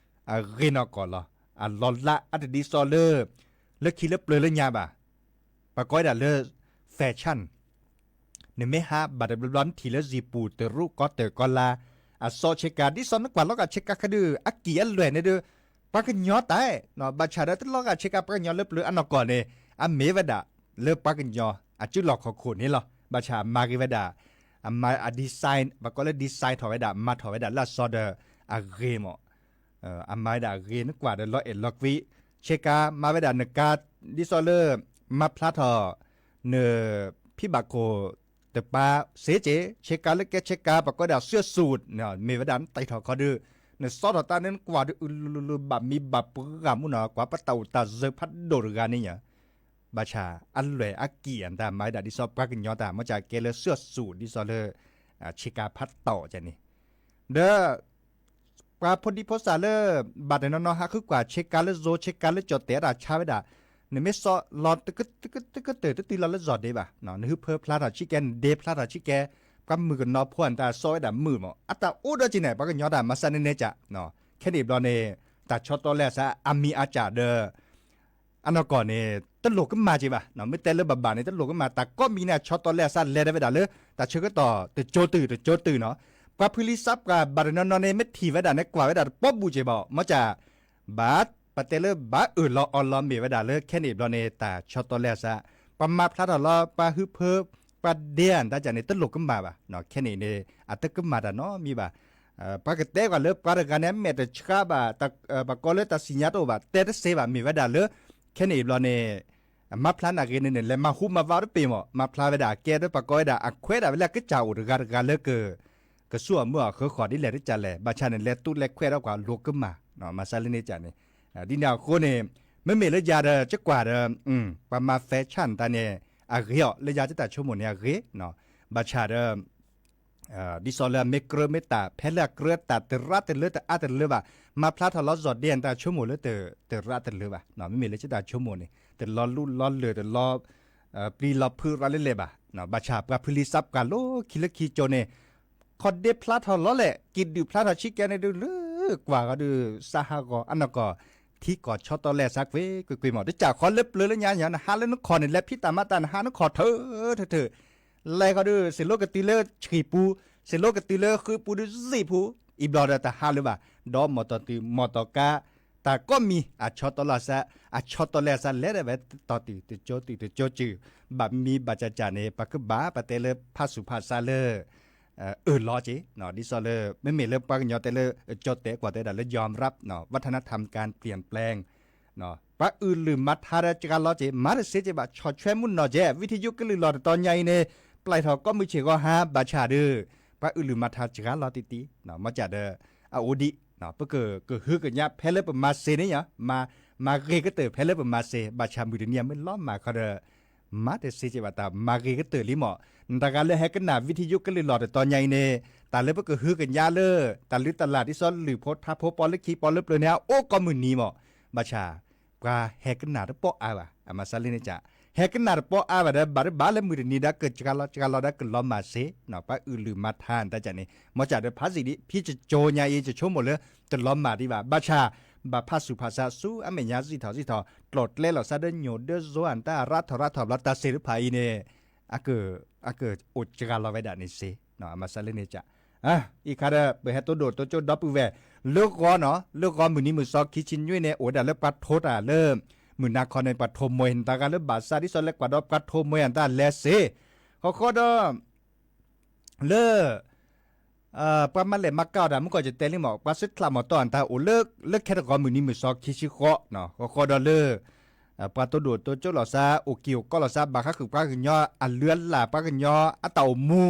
အဂ့ၤနီၢ်ကီၢ်လီၤ. အလီၤလးအါတဒ်သိးလၢ လၢခံလၢပျၢၤလၢညါဘၣ်. ပှၤကိးဝဲဒၣ်လၢ fashion နမ့ၢ်ဟးဘၣ်တဘျီဘျီ နထံၣ်လၢစံာ်ပူၤတရူးကီတၢၢ်ကီလါ အစီဆ့ကၤ ဒ်သိးနကွၢ်လီၤဂာ်ဆ့ကၤခါဒုး အကံၢ်အလွဲၢ်န့ၣ်ဒုး ပှၤကညီတၢ် ဘၣ်ဆၣ်ဒီးတလီၤဂာ်ဆ့ကၤပှၤကညီလၢပျၢၤအနီၢ်ကီၢ်န့ၣ် အမ့ၢ်ဝဲဒၣ်လၢပှၤကညီအစုလီၢ်ခီၣ်ခိၣ်န့ၣ်လီၤ. ဘၣ်ဆၣ်အမၤဂ့ၤဝဲဒၣ် အမၤအ design ပှၤကိးလၢ design ထီၣ်ဝဲဒၣ် မၤထီၣ်ဝဲဒၣ်လၢအစီဒီးအဂ့ၤမး အမၤဝဲဒၣ်အဂ့ၤ နကွၢ်ဒီးလီၤအဲၣ်လီၤကွံ ဆ့ကၤမၤဝဲဒၣ်နကၤ ဒ်သိးလၢ မၤဖျါထီၣ် န ဖံဘၣ်ခိၣ်တပၤစ့က့ၤ ဆ့ကၤလၢကဲဆ့ကၤ ပှၤကိးဒၣ် เสื้อสูท မ့ၢ်ဝဲဒၣ်နတၢ်ထီၣ်ခီဒုး နစီထီၣ်တၢ်န့ၣ် နကွၢ်ဒုး အုလူလူလူ ဘၣ်မံဘၣ်ပှၢ်ဂၤမူနီၤ ကွၢ်ပတၢ်အိၣ်တၢ်စၢၤဖးဒိၣ်တဂၤန့ၣ်ညါ ဘၣ်ဆၣ်အလွဲၢ်အကံၢ်အတၢ်မၤဝဲဒၣ်ဒ်သိးပှၤကညီတၢ် မ့ၢ်ကကဲလၢ เสื้อสูท ဒ်သိးလၢ ဆ့ကၤဖးတီၣ်န့ၣ် ဒီး ပှၤဖိဒံဖိသၣ်လၢ ဘၣ်တနီၤနီၤဟးဃုကွၢ် ဆ့ကၤလၢ zone ဆ့ကၤလၢကၠီၣ်တဲာ်အတၢ်ဆါဝဲဒၣ် နမ့ၢ်စီလီၤတကတၢၢ်တတုၤလီၤလၢ zone ဒ့ဘၣ် နဟုဖၢဖျါထီၣ်ဆံကဲ နဒ့ဖျါထီၣ်ဆံကဲ ပှၤမုၣ်ကနီၤဖိအတၢ်စီဝဲဒၣ်မုာ်မး အတၢ်အိၣ်ဒီးက့ၤန့ၣ် ပှၤကညီတၢ်မၤစၢၤန့ၣ်န့ၣ်ကၢ် ခဲန့ၣ်ဘျီန့ၣ် တၢ်ဆီတီလဲအစး အမံၤအါစးဒီး အနီၢ်ကီၢ်န့ၣ် တလိၣ်ကမၣ်က့ၤဘၣ် မ့ၢ်တဲလၢဘၣ်ဘၣ်န့ၣ် တလိၣ်ကမၣ် တၢ်ကိးမံၤန့ၣ် အဆီတီလဲအစးလဲၤဒီးဝဲဒၣ်လၢ တၢ်ဆၢကတီၢ်တကၠိတုၤတကၠိတုၤနီၤ ပှၤဖုလံစးပှၢ်ဘၣ်တနီၤနီၤန့ၣ် မ့ၢ်ထံၣ်ဝဲဒၣ်န့ၣ် ကွၢ်ဝဲဒၣ်တပိာ်ဘူၣ်က့ၤဘၣ် မ့ၢ်ကၢ် ဘၣ် ပတဲလၢဘၣ်အၢၣ်လီၤအီလီၤမ့ၢ်ဝဲဒၣ်လၢခဲန့ၣ်ဘျီန့ၣ် တၢ်ဆီတီလဲအစး ပှၤမၤဖျါထီၣ်လီၤ ပှၤဟုဖၢ ပှၤဒ့အတၢ်ကၢ်န့ၣ် တလိၣ်ကမၣ်ဘၣ် ခဲန့ၣ်န့ၣ် အတကမၣ်တၢ်နီတမံၤဘၣ် ပှၤကတဲကွၢ်လၢပှၤတဂၤန့ၣ် အမဲာ်တဆှးဘၣ် ပှၤကိးလၢတၢ်စံၣ်ညါတအိၣ်ဘၣ် တဲတသ့ဘၣ် မ့ၢ်ဝဲဒၣ်လၢ ခဲန့ၣ်ဘျီန့ၣ် မၤဖျါနာ်ဂ့ၤန့ၣ်န့ၣ် လဲၤမၤဟူမၤဝးတပ့ၤမး မၤဖျါဝဲဒၣ်အကဲဒီးပှၤကိးဝဲဒၣ်အခွဲးဒၣ်ဝဲလၢအကစၢ်အိၣ်တဂၤတဂၤလၢက ကဆူၣ်အမုၢ်အဃၢဃီၤဒ်လဲၣ်တကၢ်လဲၣ် ဘၣ်ဆၣ်န့ၣ် လဲၤတူၢ်လဲၤခွဲးဒီးကွၢ်လိာ်ကမၣ် မၤစၢ်လၢန့ၣ်ကန့ၣ်, ဒ်န့ၣ်အဃိန့ၣ် မ့မ့ၢ်လၢယၤဒီး ကကွၢ်ဒီး ပှၤမၤ fact check နတၢ်န့ၣ် အဂ့ၤအီၤ လၢယၤကတၢ်ဆိကမိၣ်န့ၣ်အဂ့ၤ, ဘၣ်ဆၣ်ဒီး ဒ်သိးလၢအမ့ၢ်ကြၢးမ့ၢ်တၢ် ဖဲလၢအကြၢးတၢ်တရၣ်တလၢတအါတလၢဘၣ်, မၤဖျါထီၣ်လီၤစီၤဒ့ နတၢ်ဆိကမိၣ်လၢတရၣ်တလၢဘၣ်, မ့မ့ၢ်လၢကတၢ်ဆိကမိၣ်န့ၣ် တလီၤလူလီၤလၢာ် တလီၤ ပျံၤလီၤဖုးရၤလၢလဲၣ်ဘၣ်, ဘၣ်ဆၣ်ပှၤဖုလံာ်စးပှၢ်လၢခံလၢခံကၠိန့ၣ် ခီဒ့ဖျါထီၣ်လီၤလဲၣ် က့ၤဒုးဖျါထီၣ်ဆံကဲန့ၣ်ဒုး လၢကွၢ်ဃီဒုး စးဟးဂီၤ အနီၢ်ကီၢ် ထံကီၢ်ဆီတလဲအစးကွ့ၢ်ကွ့ၢ်ကွ့ၢ်မး တစၢ်ဃီလၢပျၢၤလၢညါညါ နဟးလၢနခီၣ်န့ၣ် လဲၤဖံးတၢ်မၤတၢ် နဟးနခီၣ်ထၢထၢထၢ လဲၤဃီဒုး စ့ၢ်လိကတုၤလၢဆံးပူၤ, စ့ၢ်လိကတုၤလၢဃုပူၤဒုး စံးပူၤ, အံၤဘျီဒီးတဟးလၢၤဘၣ်, ဒီးမီၢ်တီၢ်တုၤ မီၢ်တီၢ်ကါ တၢ်ကိးမံၤ အဆီတလဲအစး, အဆီတလဲအစး လဲၤဒၣ်ဝဲတီၢ်တုၤတကၠိတုၤတကၠိစုၤ, ဘၣ်မံဘၣ်စၢ်စၢ်န့ၣ် ပှၤကဘၣ်ပတဲလၢဖးဆူးဖးဆါလၢ အၢၣ်လီၤက့ၤ, ဒ်သိးလၢ မ့မ့ၢ်လၢပှၤကညီတဲလၢ ကၠီတဲကွၢ်တဲဒၣ်လၢ ยอมรับ วัฒนธรรมการเปลี่ยนแปลง ပှၤအုၣ်လုၢ်မၤထါဒီးစှၤလီၤက့ၤ မၤတစ့က့ၤဘၣ် ဆီၣ်ထွဲမုၢ်နီၢ်က့ၤ ဝံထယုကလုၢ်လီၢ်တတီၤညါအံၤန့ၣ် ပျဲၢ်ထီၣ်ကိးမုၢ်ဆ့ၣ်ဂီၤဟါ ဘၣ်ဆၣ်ဒီး ပှၤအုၣ်လုၢ်မၤထါစှၤလီၤတံၢ်တံၢ်, မ့ၢ်ကဒီး အအိၣ်ဒံး ပကကဟုကညးဖဲလၢပမၤစ့န့ၣ်ညါ, မၤဂ့ၤကတၢၢ်ဖဲလၢပမၤစ့, ဘၣ်ဆၣ်မုၢ်တနံၤအမ့ၢ်လီၤမၢ်ခီဒီး မၤတစ့က့ၤဘၣ်တၢ်မၤဂ့ၤကတၢၢ်လံမး, နတဂၤလၢဟဲကနၣ်ဝံထယုကလုၢ်လီၢ်တတီၤညါအံၤန့ၣ် တၢ်လၢပကဟုကညးလၢ တၢ်လုၢ်တၢ်လၢ်ဒ်သိးလုၢ်ဖိထါဖိ ပီလၢခံပီလၢပျၢၤန့ၣ် အအိၣ်ကိးမုၢ်နံၤမး, ဘၣ်ဆၣ် ပှၤဟဲကနၣ်တပီအါဘၣ်, အမၤစၢ်လၢန့ၣ်က ဟဲကနၣ်တပီအါဘၣ်ဒီး ဘၣ်တဘၣ်လၢမုၢ်တနံၤဒီး ကစှၤလီၤစှၤလီၤဒီးကလီၤမၢ်စ့, ပှၤအုၣ်လုၢ်မၤထါတၢ်ကန့ၣ် မ့ၢ်ကဒီးဖးစံးဒံး ဖံကၠိညါအံၤ ကဆိကမိၣ်လၢ တလီၤမၢ်ဒံးဘၣ်, ဘၣ်ဆၣ် ဘၣ်ဖးဆူးဖးဆါဆူအမဲာ်ညါစံးထီၣ်စံးထီၣ် ကျိၤကျဲလီၤစၢ်ဒီးညိၣ်ဒၢစိၤအတၢ်ရးထီၣ်ရးထီၣ်ဘျီတၢ်စ့တဖၣ်အံၤန့ၣ် အကအိၣ်စှၤလီၤဝဲဒၣ်န့ၣ်စ့, အမၤစၢ်လၢန့ၣ်က အံၤခါဒီး ပဟဲတိၢ်ဒိၣ်တိၢ်ကၠိဒီပုၢ်ဝဲၢ် လၢဂီၤနီၤ လၢဂီၤမုၢ်နံၤမုၢ်စီခံဆံနွံန့ၣ် အိၣ်ဝဲဒၣ်လၢပှၤထိတၢ်လၢ မုၢ်နၤခီန့ၣ် ပှၤထိမှဲ နတဂၤလၢဘၣ်ဆၣ်ဒ်သိးလဲၤကွၢ်ဒီးပှၤထိမှဲအတၢ်လဲၤစ့, ဃီဃီဒီး လၢ ပှၤမၤလဲၢ်မၤကၤအီၤတၢ်မုၢ်ကီၢ်ယတဲလံမး ပှၤစုချးမီၤတီၢ်အတၢ်အိၣ်လၢ လၢခဲတဂီၤမုၢ်နံၤမုၢ်စီခံဆံဃီ, ဃီဃီဒီးလၢ ပှၤတိၢ်ဒိၣ်တိၢ်ကၠိလိာ်သး အိၣ်က့ၤအိၣ်ကီးလိာ်သး ဘၣ်ဃးဃုာ်ပှၤကညီအလုၢ်အလၢ် ပှၤကညီအတၢ်အိၣ်မူ,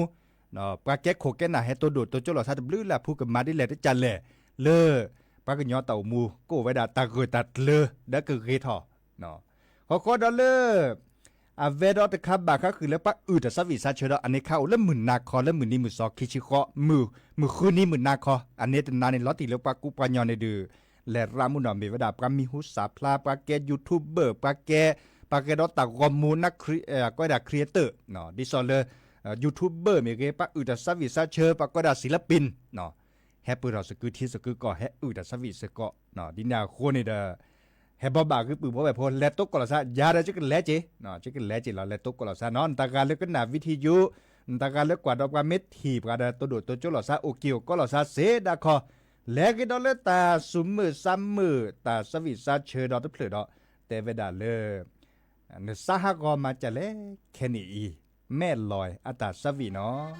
ပှၤကဲခိၣ်ကဲနၢ်ဟဲတိၢ်ဒိၣ်တိၢ်ကၠိလိာ်သးတဘျုးလၢ်ဖုကမၤဒ်လဲၣ်တကးလဲၣ် လၢ ပှၤကညီတၢ်အိၣ်မူ ကအိၣ်ဝဲဒၣ်တၢ်ဂၢၢ်တၢ်ကျၢၤ ဒီးကဂ့ၤထီၣ် ဃီဃီဒီးလၢ အဝဲဒီးတခါဘၣ်ဃးဃုာ်လၢပှၤအုၣ်တၢ်ဆၢဝံၣ်ဆၢဆၢဒီး အန့ၣ်ခါအိၣ်လၢမုၢ်နၤခီလၢမုၢ်နံၤမုၢ်စီခံဆံဃီ မုၢ်ဃုနံၤမုၢ်နၤခီ အန့ၣ်တနၤန့ၣ်လီၤတံၢ်လၢပှၤကူပှၤကညီန့ၣ်ဒုး လဲၤရးမုၢ်နီၢ်မ့ၢ်ဝဲဒၣ် ပှၤမံၤဟူစၢ်ဖျါ ပှၤကဲ YouTuber ပှၤကဲ ပှၤဂဲၤဒီးတၢ်ဂီၤမူ ကိးဝဲဒၣ် creator ဒ်သိးလၢ YouTuber မ့ၢ်ဂ့ၤ ပှၤအုၣ်တၢ်ဆၢဝံၣ်ဆၢဆၢ ပှၤကိးဝဲဒၣ် ศิลปิน ဟဲပၢၢ်ထီၣ်သကုၤထံသကုၤကီၢ် ဟဲအုၣ်တၢ်ဆၢဝံၣ်စ့ၢ်ကီး ဒ်န့ၣ်အဃိန့ၣ်ဒီး ဟဲဘီဘၣ်ဂံၢ်ပုၢ်ဘီဝဲၢ်ဖိ လဲၤတိၢ်ကီၢ်လိာ်သး ယၤဒီးကလဲၤက့ၤ ကလဲၤက့ၤလီၤ လဲၤတိၢ်ကီၢ်လိာ်သးနီၤ နတဂၤလၢကနၣ်ဝံထယု နတဂၤလၢကွၢ်ဒီးပှၤမ့ၢ်ထံၣ်ပှၤဒီးတိၢ်ဒိၣ်တိၢ်ကၠိလိာ်သး အိၣ်က့ၤအိၣ်ကီးလိာ်သးစ့ဒၣ်ခီ လဲၤက့ၤဒီးလၢတၢ်သူၣ်မုာ်သးမုာ် တၢ်ဆၢဝံၣ်ဆၢဆၢဒီးတဖျၢၣ်ဒီး တဲဝဲဒၣ်လၢ နစးဟးဂီၤမၤစၢ်လဲၣ် ခဲနံၣ်အံၤ မဲၢ်လီၤအတၢ်ဆၢဝံၣ်နီၤ နသးဟး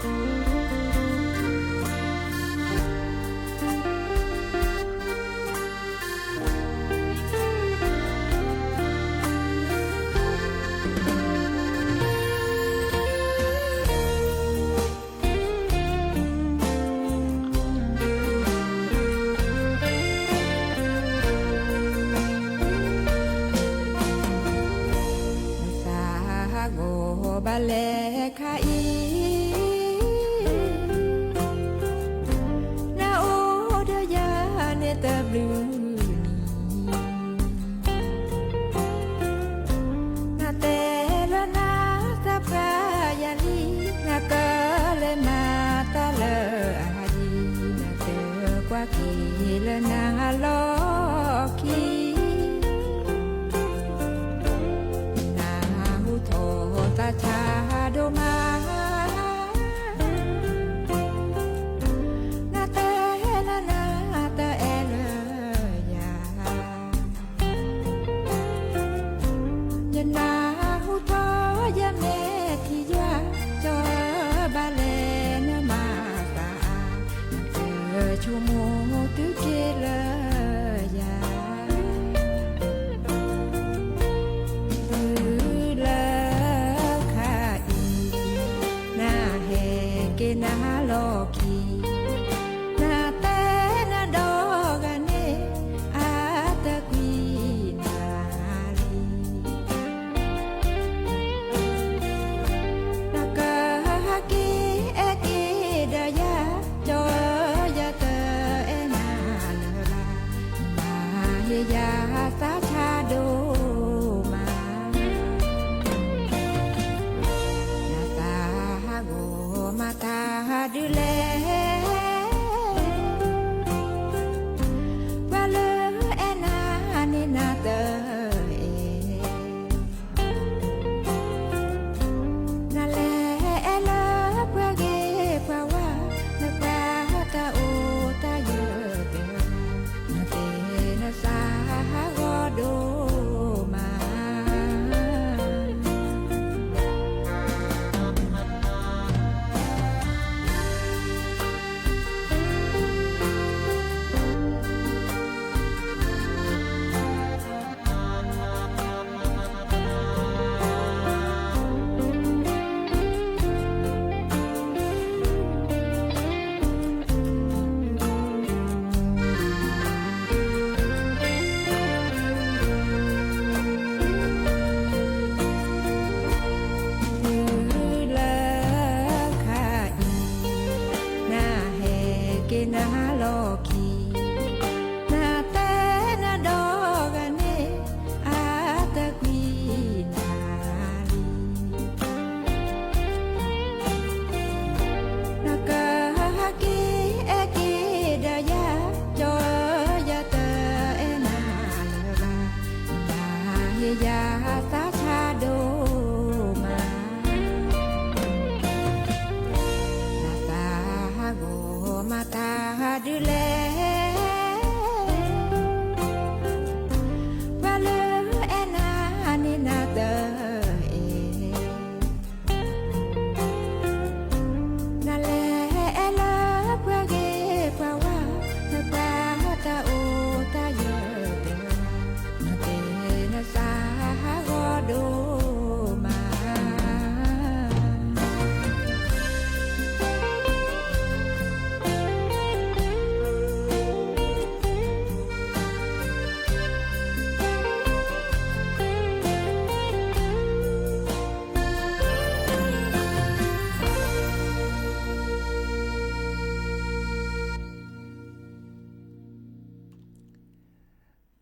ဂီၤဘၣ်လဲၣ်ခါအံၤ နအိၣ်ဒီးယၤန့ၣ်တဘျုးနံၤ နတဲလၢနသးပှၢ်ယၤလံ နကလဲၤမၤတၢ်လၢအဟးဒံး နတဲကွၢ်က့ၤလၢနလီၢ်ခံ နဟူထီၣ်သးဆါဒိၣ်မး နတဲလၢနတအဲၣ်လၢယၤ ယနၢ်ဟူထီၣ်ယမဲာ်ထံယွၤ ကၠီဘၣ်လဲၣ်နမၤသး နဆိကမိၣ်တုၤက့ၤလၢယၤ တုၤလၢခါအံၤ နဟဲက့ၤနလီၢ်ခံ နတဲနဒီး ခံ, နတဲနဒီဂၤန့ၣ် အတကွံနၤလံ. နကဟဲက့ၤအဲၣ်က့ၤဒီးယၤ, ကၠီယၤတအဲၣ်နၤလၢၤဘၣ်, နဟ့ၣ်ယၤသးဆါဒိၣ်မး. နသးဟးဂီၤမၤတၢ်ဒုးလဲၣ်, ပှၤလၢအဲၣ်နၤန့ၣ်နတအဲၣ်, နလဲၤအဲၣ်လၢပှၤဂ့ၤပှၤဝါ, နပှၤတၢ်အိၣ်တၢ်ယၢၤတဂၤ, နတဲနသးဟးဂီၤဒိၣ်မး.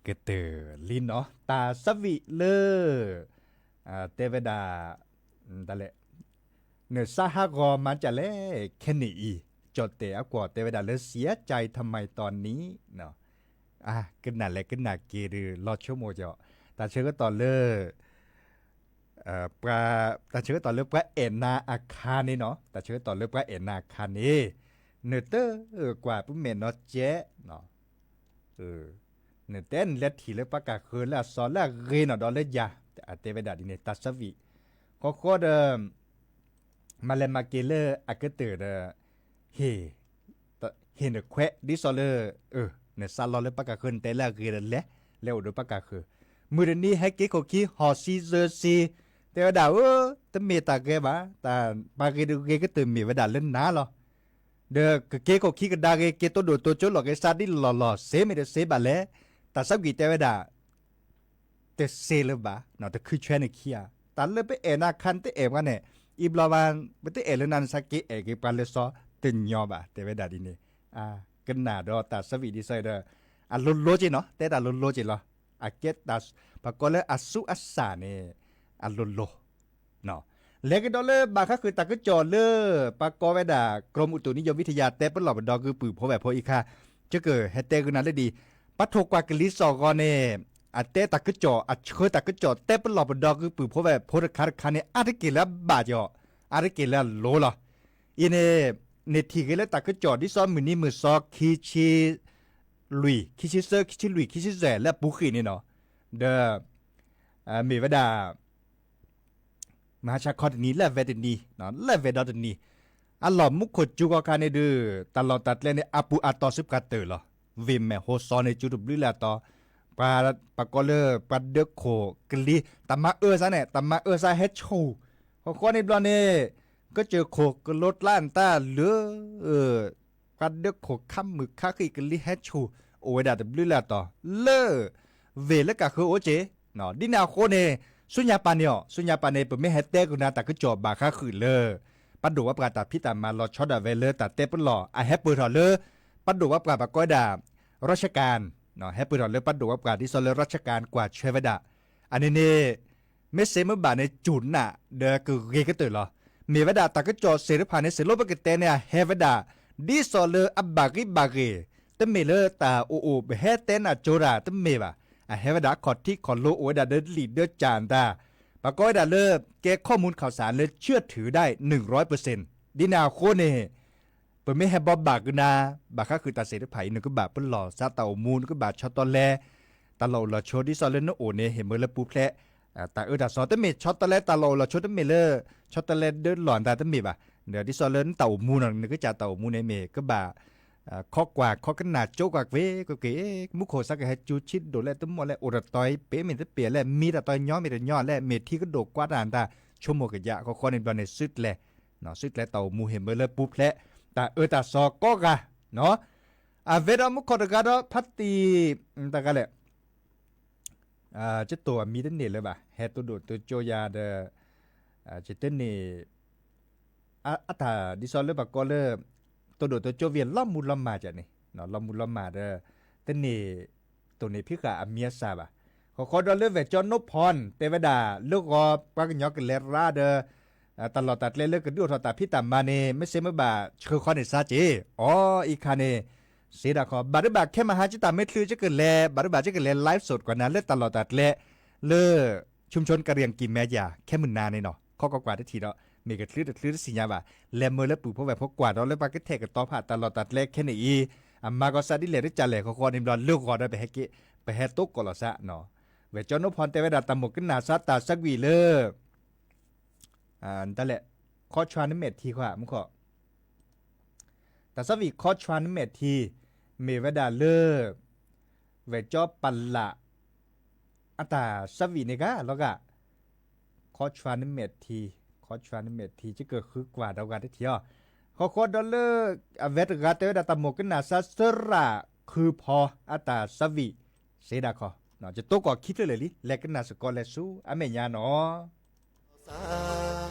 ကတၢၢ်လံနီၤ, တၢ်သးဝံၣ်လၢ တဲဝဲဒၣ် တလဲၣ်, နသးဟးဂီၤမၤတၢ်လဲၣ် ခဲန့ၣ်အံၤ, ကၠီၣ်တဲၣ်အကွီၢ်တဲဝဲဒၣ်လၢ เสียใจทำไมตอนนี้, ကနၣ်လဲၣ်ကနၣ်က့ၤဒုး လီၤဆိကမိၣ်ကီး, တၢ်ဆၢကတီၢ်လၢ ပှၤ, တၢ်ဆၢကတီၢ်လၢပှၤအဲၣ်နၤအခါန့ၣ်နီၤ, တၢ်ဆၢကတီၢ်လၢပှၤအဲၣ်နၤအခါန့ၣ်, နတကွၢ်ပမဲာ်နီၤကဲး, နတဲနလဲၤထံၣ်လၢပှၤကၢ်ဃၢၤလၢအစီၤလၢအဂ့ၤနီၤဒီးလၢယၤ, အတဲဝဲဒၣ်ဒ်န့ၣ် တၢ်သးဝံၣ်, ဃီဃီဒီး မၤလဲၤမၤက့ၤလၢအကတၢၢ်ဒီး ဟ့ၣ်, ဟ့ၣ်နခွဲး ဒ်သိးလၢ နစးလီၤလၢပှၤကၢ်ဃၢၤ နတဲလၢအဂ့ၤဒီးလဲၤ, လဲၤအိၣ်ဒီးပှၤကၢ်ဃၢၤ, မုၢ်တနံၤဟဲက့ၤခိၣ်ခံ ဟီၣ်စံစၢၤစံ, တဲဝဲဒၣ်ဧၢ, တမ့ၢ်တၢ်ဂ့ၤဘၣ်, တၢ်ပှၤဂ့ၤတဂ့ၤကတၢၢ်မ့ၢ်ဝဲဒၣ်လၢနၤလီၤ. ဒီးကက့ၤခိၣ်ခံကဒါဂ့ၤ က့ၤတိၢ်ဒိၣ်တိၢ်ကၠိလီၤက့ၤစးဒ်လီၢ်လီၢ် စ့မ့ၢ်တစ့ဘၣ်လဲၣ်, တၢ်သးဝံၣ်တဲဝဲဒၣ် တစ့လၢၤဘၣ်, တခုဆွဲနခံဧါ, တၢ်လၢပအဲၣ်နၤအခါနတအဲၣ်ပှၤန့ၣ်, အံၤဘျီဘၣ် ပတအဲၣ်လၢနၤ နစးက့ၤအဲၣ်က့ၤပှၤလၢစီတညီဘၣ် တဲဝဲဒၣ်ဒ်န့ၣ်, ကနၣ်ဒီးတၢ်သးဝံၣ်ဒ်သိးဒီး အလိၤလိၤက့ၤနီၤ, တဲတၢ်လိၤလိၤက့ၤလီၤ, အကဲတၢ် ပှၤကိးလၢအစူအစၢ်န့ၣ် အလိၤလိၤ လဲၤကဒီးလၢဘၣ်ဃးဃုာ်တၢ်ကစီၣ်လၢ ပှၤကိးဝဲဒၣ် กรมอุตุนิยมวิทยา တဲပလီၢ်ပဒီကုပှိၤဖိဝဲၢ်ဖိအံၤခါ, ကကဟဲတဲကနၤလၢဒ်အံၤ, ပှၤထိၣ်ကွၢ်ကလံၤစိးဂီၤန့ၣ် အတဲတၢ်ကစီၣ် အဆှၢတၢ်ကစီၣ် တဲပလီၢ်ပဒီကုပှိၤဖိဝဲၢ်ဖိတခါတခါန့ၣ် အါတက့ၢ်လၢအဘၣ်ကီး, အါတက့ၢ်လၢအလိၤလီၤ. အံၤန့ၣ် နထံၣ်ဂ့ၤလၢတၢ်ကစီၣ် ဒ်သိးမုၢ်နံၤမုၢ်သီ ခံဆံလွံၢ်, ခံဆံသၢ, ခံဆံလွံၢ်, ခံဆံယဲၢ် လၢအပူၤဃံးန့ၣ်နီၤ, ဒီး မ့ၢ်ဝဲဒၣ် မဟါဆါခီတနံၤ လၢအဝဲတနံၤ, လၢအဝဲဒီတနံၤ, အလီၢ်မူခိၣ်စူၤခီခါန့ၣ်ဒုး တၢ်လီၢ်တၢ်ကျဲန့ၣ် အပူၤအတီၤဆူပှၤတၢၢ်လီၤ. ဝ့ၢ်မဲၢ်ဟိစီန့ၣ် စူၤတဘျုးလၢအတီၤ, ပှၤ, ပှၤကိးလၢပှၤဒၢခိၣ်ကလံၤ တၢ်မၤအၢစါန့ၣ် တၢ်မၤအၢစါဟဲဆူၣ်, ဃီဃီန့ၣ်ဘျီန့ၣ် ကစၢၢ်ခိၣ်ကလိကျါနတၢ်လၢ ပှၤဒၢခိၣ်ခါမုၣ်ခါဃံၢ်ကလံၤဟဲဆူၣ် အိၣ်ဝဲဒၣ်တဘျုးလၢအတီၤ လၢ ဝ့ၢ်လၢကၢ်ဃၢၤအိၣ်က့ၤ, ဒ်န့ၣ်အဃိန့ၣ် ဆူညါပာ်န့ၣ်အီၤ, ဆူညါပာ်န့ၣ် ပမ့ၢ်ဟဲတဲကနၤတၢ်ကစီၣ်ဘၣ်ဃးဃုာ်လၢ ပှၤဒိၣ်ဝဲပှၤတၢ်ဖံးတၢ်မၤလီၤဆီဒၣ်ဝဲလၢတၢ်တဲပလီၢ် အဟဲပၢၢ်ထီၣ်လၢ ပှၤဒိၣ်ဝဲပှၤ ပှၤကိးဝဲဒၣ် ราชการ, ဟဲပၢၢ်ထီၣ်လၢပှၤဒိၣ်ဝဲပှၤ ဒ်သိးလၢ ราชการ ကွၢ်ဆၢဝဲဒၣ်, အန့ၣ်န့ၣ် မ့ၢ်စ့မ့ၢ်ဘၣ်န့ၣ် စူၢ်နာ်ဒီးကဂ့ၤကတၢၢ်လီၤ. မ့ၢ်ဝဲဒၣ်တၢ်ကစီၣ်သ့ၣ်တဖၣ်န့ၣ် စ့လိပကတဲန့ၣ် အဟဲဝဲဒၣ် ဒ်သိးလၢအဘၣ်ဂ့ၤဘၣ်ဂ့ၤ, တမ့ၢ်လၢတၢ်အိၣ်အိၣ်ပဟဲတဲနၢ်ကၠိတၢ်တမ့ၢ်ဘၣ်, အဟဲဝဲဒၣ်အခီၣ်ထံးခီၣ်လိအိၣ်ဝဲဒၣ်ဒီးလံာ်ဒီးကၠၢ်တၢ်, ပှၤကိးဝဲဒၣ်လၢ ကဲ ข้อมูลข่าวสาร လၢ เชื่อถือได้ ဒ်န့ၣ်အဃိန့ၣ် ပမ့ၢ်ဟဲဘိးဘၣ်ကနၤ ဘၣ်ဃးဃုာ်တၢ်သ့ၣ်တဖၣ်အံၤ နကဘၣ်ပလီၢ်စးတၢ်အိၣ်မူ နကဘၣ်ဆီတလဲ တၢ်လီၢ်အိၣ်လီၢ်ဆိ ဒ်သိးလၢနအိၣ်န့ၣ် ဟ့ၣ်မ့ၢ်လၢပူၤဖျဲး တၢ်အၢတၢ်သီ တမ့ၢ်ဆီတလဲတၢ်လီၢ်အိၣ်လီၢ်ဆိ တမ့ၢ်လၢ ဆီတလဲဒၢလီၢ်နတၢ်တမ့ၢ်ဘၣ်, ဒီးဒ်သိးလၢနတၢ်အိၣ်မူနီၤ နကစၢ်တၢ်အိၣ်မူန့ၣ်မ့ၢ်ကဘၣ် ခီကွၢ်ခီကနၣ်ကၠိကွၢ်ကွ့ၢ်ကွ့ၢ် မူခိၣ်စးကဟဲကၠူဆံးဒိၣ်လဲၣ် တမီၢ်လဲၣ် အိၣ်တတီၤပ့ၤမ့ၢ်တပ့ၤလဲၣ် မံတတီၤညီမ့ၢ်တညီလဲၣ် မ့ၢ်ထံကဒိၣ်ကွၢ်တၢ်နတၢ် ဆိကမိၣ်ကယၢ် ဃီဃီန့ၣ်ဘျီန့ၣ် သုတလဲ သုတလဲတၢ်အိၣ်မူဟ့ၣ်မ့ၢ်လၢပူၤဖျဲး တၢ်အၢတၢ်သီကိးဂၤ အဝဲဒီးမူခိၣ်တဂၤဒီးဖါတံၢ် တဂၤလဲၣ် ကတိၤအမံၤတန့ၢ်လၢၤဘၣ် ဟဲတိၢ်ဒိၣ်တိၢ်ကၠိယၤဒီး ကတန့ၢ် အတၢ်ဒ်သိးလၢပှၤကိးလၢ တိၢ်ဒိၣ်တိၢ်ကၠိဝံၤလီၤမူလီၤမၢ်ကန့ၣ် လီၤမူးလီၤမၢ်ဒီး တန့ၢ် တိၢ်န့ၢ်ဖံးဃာ်အမံၤအသၣ်ဘၣ်. ဃီဃီဒီးလၢ ဝဲၢ်ကၠီနိဖီၣ် တဲဝဲဒၣ် လၢဂီၤပှၤကညီကလဲၤရါဒီး တၢ်လီၢ်တၢ်ကျဲလၢကဒုးအိၣ်ထီၣ်တၢ်ဖံးတၢ်မၤန့ၣ် မ့ၢ်စ့မ့ၢ်ဘၣ်ဆှၢဃီန့ၣ်စ့ၢ်ကီး, အီ အံၤခါန့ၣ် စ့ဒၣ်ခီ ဘၣ်ဒိဘၣ်ခဲမဟါ ကတၢ်မ့ၢ်ချုးကလဲၤ ဘၣ်ဒိဘၣ်ကလဲၤ live စဒ် ကွၢ်နၤလၢ တၢ်လီၢ်တၢ်ကျဲ လၢ ชุมชนกะเหรี่ยงกิ่งแม้ใหญ่ ခဲမုၢ်နၤန့ၣ်နီၤ ခီကီးကွၢ်တထံၣ်ဒီး မ့ၢ်ကချုးတချုးတသ့ၣ်ညါဘၣ်. လဲၤမုာ်လၢပုၢ်ဖိဝဲၢ်ဖိကွၢ်ဒီး လၢပှၤကထဲးကတီၤဖးတၢ်လီၢ်တၢ်ကျဲခဲန့ၣ်အံၤ အမၤကီးစးဒ်လဲၣ်တကလဲၣ် ဃီဃီန့ၣ်ဘျီ လၢဂီၤဒီး ပဟဲတိကိးလီၤစးနီၤ. ဝဲၢ်ကၠီနိဖီၣ် တဲဝဲဒၣ် တၢ်မိၣ်ကနၣ်စးတၢ်ဆၢကွံာ်လၢ တၢ်လဲၣ် ခီဆှါနမဲာ်ထံဃီ မူခီ တၢ်ဆၢဝံၣ်ခီဆှါနမဲာ်ထံ မ့ၢ်ဝဲဒၣ်လၢ ဝဲၢ်ကၠီပလး အတၢ်ဆၢဝံၣ်န့ၣ်ဂ့ၤလီၤဂာ် ခီဆှါနမဲာ်ထံ, ခီဆှါနမဲာ်ထံ ယကဃုကွၢ်ဒီးဂၤတထံၣ်အီၤ. ဃီဃီဒီးလၢ အဝဲတဂၤတဲဝဲဒၣ် တၢ်မိၣ်ကနၣ်စးစရၣ်ခုဖီ အတၢ်ဆၢဝံၣ် စ့ဒၣ်ခီ, ယတိကိးခံဖျၢၣ်လၢာ်လံ လဲၤကနၣ်စ့ၢ်ကီးလဲၤဆူအမဲာ်ညါ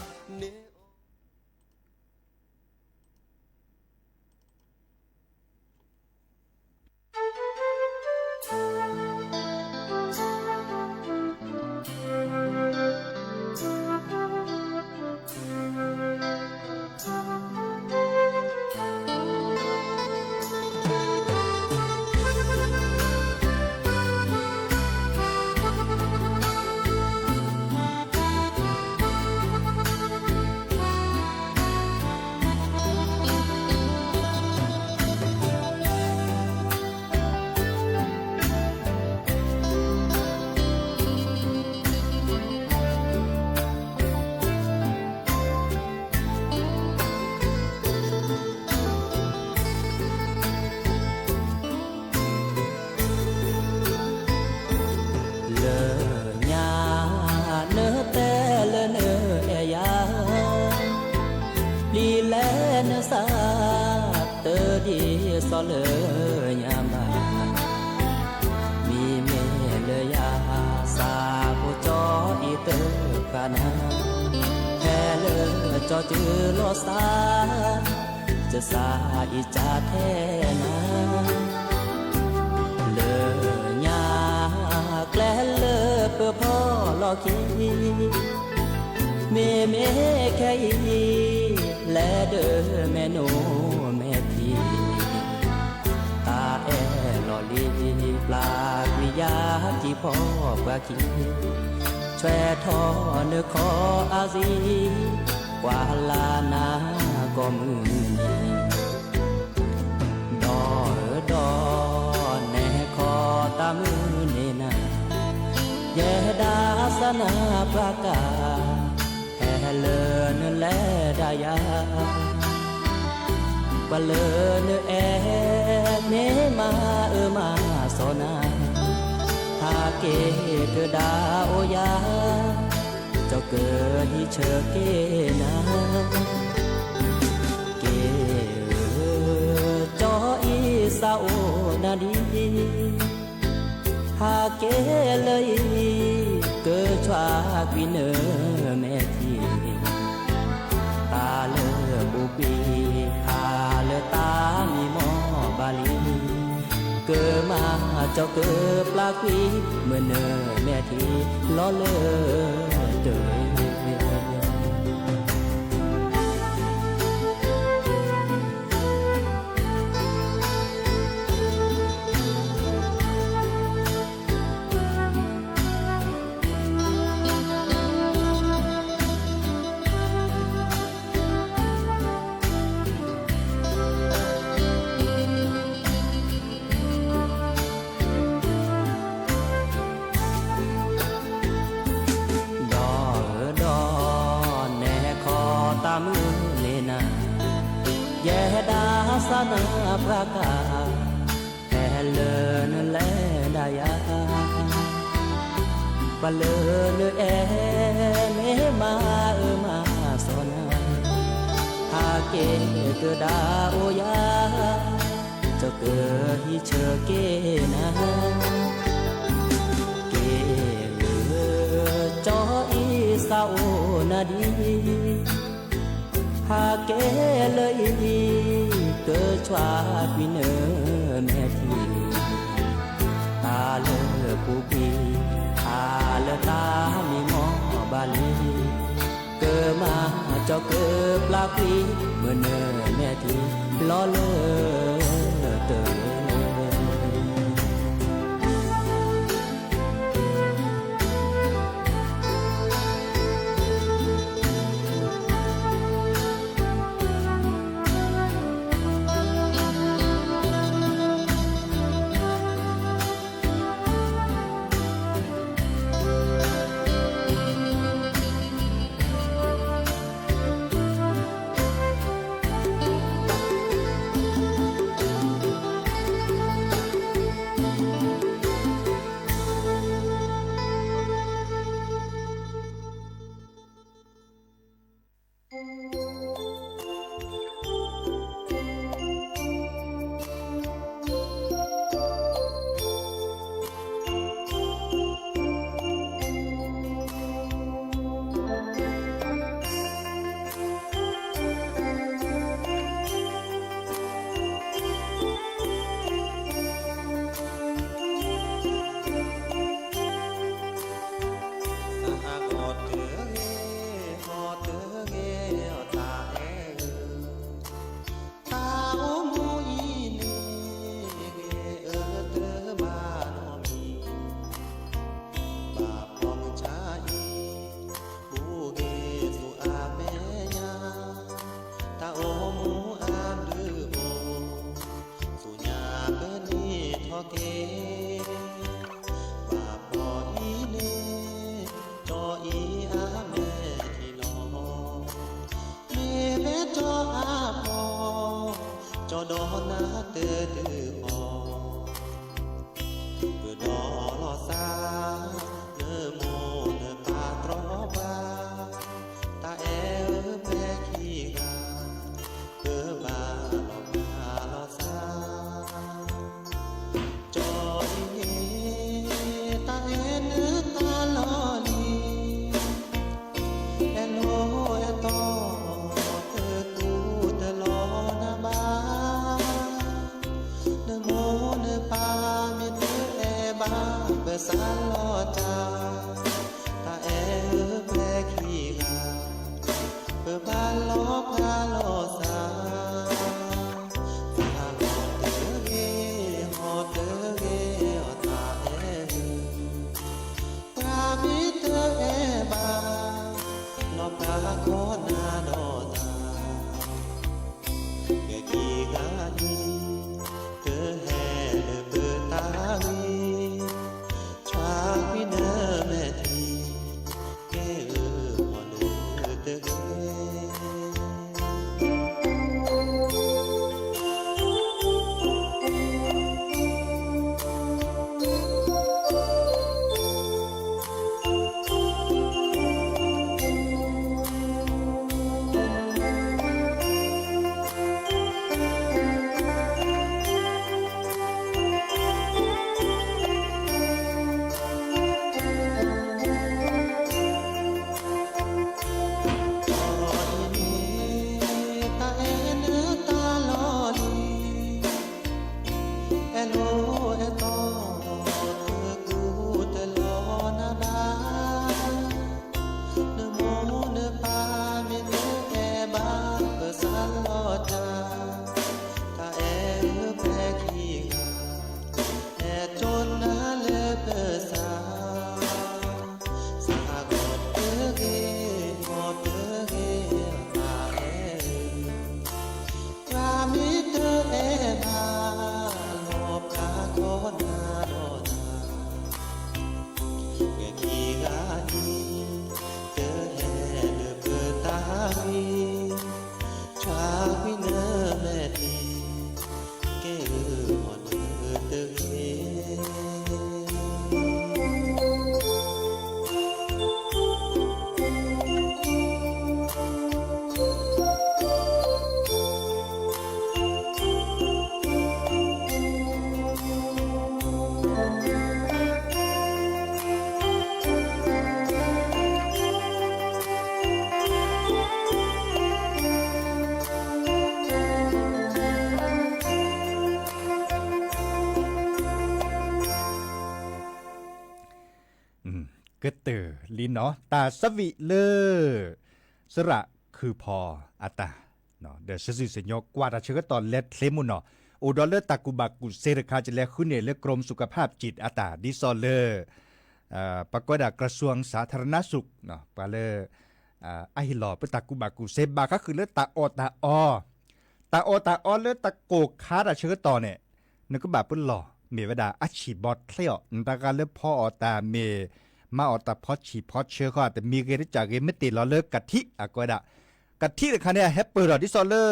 နီၤ. လၢညါ နတဲလၢနအဲၣ်ယၤ ပျံၤလဲၤနသး တဒ်သိးလၢညါဘၣ်. မ့မ့ၢ်လၢယၤ သးဖိကၠီအံၤတဃၣ်နၤ, ဖဲလၢကၠီတုၤလီၤသး ကစၢ်အံၤကၢ်ထဲနၤ, လၢညါ ကျဲလၢပဖီၣ်လီၤခံ, မ့မ့ၢ်ခဲအံၤ လဲၤဒၢမဲာ်နိမဲာ်ထံ, တၢ်အဲၣ်လီၤလံ ပျၢ်ကွံာ်ယၤကံၢ်ဖီပှၤခံ, ဆွဲထီၣ်နခီအါစံ, ကွၢ်လၢ်နၤကိးမုၢ်နံၤ ဒီးအၢဒီးနဲခီတၢ်မုၢ်န့ၣ်နၤ, ယဲဒၣ်စၢ်နၤပှၤကၢ်, ဖဲလၢနလဲၤဒၣ်ယၤ, ပှၤလၢနအဲၣ်န့ၣ်မၤအၢမၤစီနၤ, ဟးက့ၤကဒါအိၣ်ယၤ, ကၠီကဟံးဆၢက့ၤနၤ က့ၤဧၢ, ကၠီအံၤသးအိၣ်နၤဒံး, ဟးက့ၤလၢအံၤ ကဆှၣ်ကွံာ်နမဲာ်ထံ, တၢ်လၢပူၤကွံာ်ဖးလၢတၢ်မံမီၢ်ဘၣ်လံ, ကမၤကၠီကပျၢ်ကွံာ် မုၢ်နမဲာ်ထံလီၤလၢတၢ် ဒီးအၢဒီးနဲခီတၢ်မုၢ်န့ၣ်နၤ, ယဲဒၣ်စၢ်နၤပှၤကၢ်, ဖဲလၢနလဲၤဒၣ်ယၤ, ပှၤလၢနအဲၣ်န့ၣ်မၤအၢမၤစီနၤ, ဟးက့ၤကဒါအိၣ်ယၤ, ကၠီကဟံးဆၢက့ၤနၤ, က့ၤဧၢ, ကၠီအံၤသးအိၣ်နၤဒံး, ဟးက့ၤလၢအံၤ ကဆှၣ်ကွံာ်န မဲာ်ထံ, တၢ်လၢပူၤကွံာ်, တၢ်လၢတၢ်မံမီၢ်ဘၣ်လံ, ကမၤကၠီကပျၢ်ကွံာ်, မုၢ်နၤမဲာ်ထံ, လီၤလၢတဂ့ၤ. သးဟးဂီၤတဂ့ၤ, ဟီၣ်တဂ့ၤ, အီၣ်တၢ်အဲၣ်ဧၢ, တၢ်အိၣ်မူအံၤန့ၣ်ဂ့ၤ, အၢတဘၣ်နီတမံၤ, ဘၣ်ဖှီၣ်မုၢ်ဆါအံၤ, ဘူးဂ့ၤစိအမဲာ်ညါ, တၢ်အိၣ်မူအဘျုးအိၣ်, ဆူညါပနံၣ်ထီၣ်က့ၤ, ဘၣ်ဖှီၣ်အံၤန့ၣ်, ကၠီအံၤအမဲာ်ထံလီၤ, မ့ၢ်ဘဲကၠီအဖှီၣ်, ကၠီဒီးနၤတဒုးအီၤ, ပဒီးလီၤစၢ်, နမိၢ်နပၢ်တြီဘၣ်, တၢ်အဲၣ်ဧၢပှဲၤခံဂၤ, ပဘၣ်လီၤပၢ်လီၤစၢ်, ကၠီအံၤန့ၣ်, တၢ်အဲၣ်နတၢ်လီၢ်လံၤ, အဲၣ်လိာ်အဲၣ်တီ, တကူတလီၤနၤဘၣ်, နမိၢ်နပၢ်မ့ၢ်တအဲၣ်ဘၣ်ပစးလီၤတၢ်, တၢ်အဲၣ်ဧၢပှဲၤခံဂၤ, ပဘၣ်လီၤပၢ်လီၤစၢ်, သးဟးဂီၤတဂ့ၤ, ဟီၣ်တဂ့ၤ, အီၣ်တၢ်အဲၣ်ဧၢ, ပှၤမ့ၢ်တအဲၣ်ဘၣ်, လီၤပၢ်ခီနၤဒီးတၢ်, ဂဲၤခံဂၤအံၤ, တဟဲလၢပတၢ်ဂ့ၤ, ဆှၢကွံာ်နမဲာ်ထံ, ကဲဧၢ, မီၤနၤတဂ့ၤ.အံၤန့ၣ်, တၢ်အဲၣ်နတၢ်လီၢ်လံၤ, အဲၣ်လိာ်အဲၣ်တီ, တကူတလီၤနၤဘၣ်, နမိၢ်နပၢ်မ့ၢ်တအဲၣ်ဘၣ်ပစးလီၤတၢ်, တၢ်အဲၣ်ပှဲၤခံဂၤ, အဲၣ်တိၢ်နၤလၢပစၢ်, သးဟးဂီၤတဂ့ၤ, ဟီၣ်တဂ့ၤ, တၢ်အဲၣ်ဧၢ, ပှၤမ့ၢ်တအဲၣ်ဘၣ်, လီၤပၢ်ခီနၤဒီးတၢ်, ဂဲၤခံဂၤအံၤ, တဟဲလၢပတၢ်ဂ့ၤ, ဆှၢကွံာ်နမဲာ်ထံ, ကဲဧၢ, မီၤနၤတဂ့ၤ. ကတၢၢ်လံနီၤ တၢ်ဆၢဝံၤလၢ စရၣ်ခုၣ်ဖီၣ်အတၢ် ဒီးစံးစုစံညိကွၢ်တၢ်ဆၢကတီၢ်လဲၤချ့မုၢ်နီၤ အိၣ်ဒီးလၢတၢ်ကူၣ်ဘၣ်ကူၣ်စ့တခါ ကလဲၤဃုန့ၢ်လၢ กรมสุขภาพจิต အတၢ် ဒ်သိးလၢ ပှၤကိးဝဲဒၣ် กระทรวงสาธารณสุข ပှၤလၢ အဟ့ၣ်လီၤပတၢ်ကူၣ်ဘၣ်ကူၣ်စ့ ဘၣ်ဃးဃုာ်လၢတၢ်အီၣ်တၢ်အီ တၢ်အီၣ်တၢ်အီလၢတၢ်ကိၢ်ခါတၢ်ဆၢကတီၢ်န့ၣ် နကဘၣ်ပလီၢ် မ့ၢ်ဝဲဒၣ်အဆံၣ်ဘီချ့အီၤ နတဂၤလၢဖီအီၣ်တၢ်မ့ၢ် မၤအီၣ်တၢ်ဖီဆံၣ်ဖီဆၢဃီ တမံၤဂ့ၤတကးဂ့ၤ မ့ၢ်တ့ၢ်လီၤလၢကထံၣ် အကိးဝဲဒၣ် ကထံၣ်တခါန့ၣ် အဟဲပၢၢ်ထီၣ်ဒ်သိးလၢ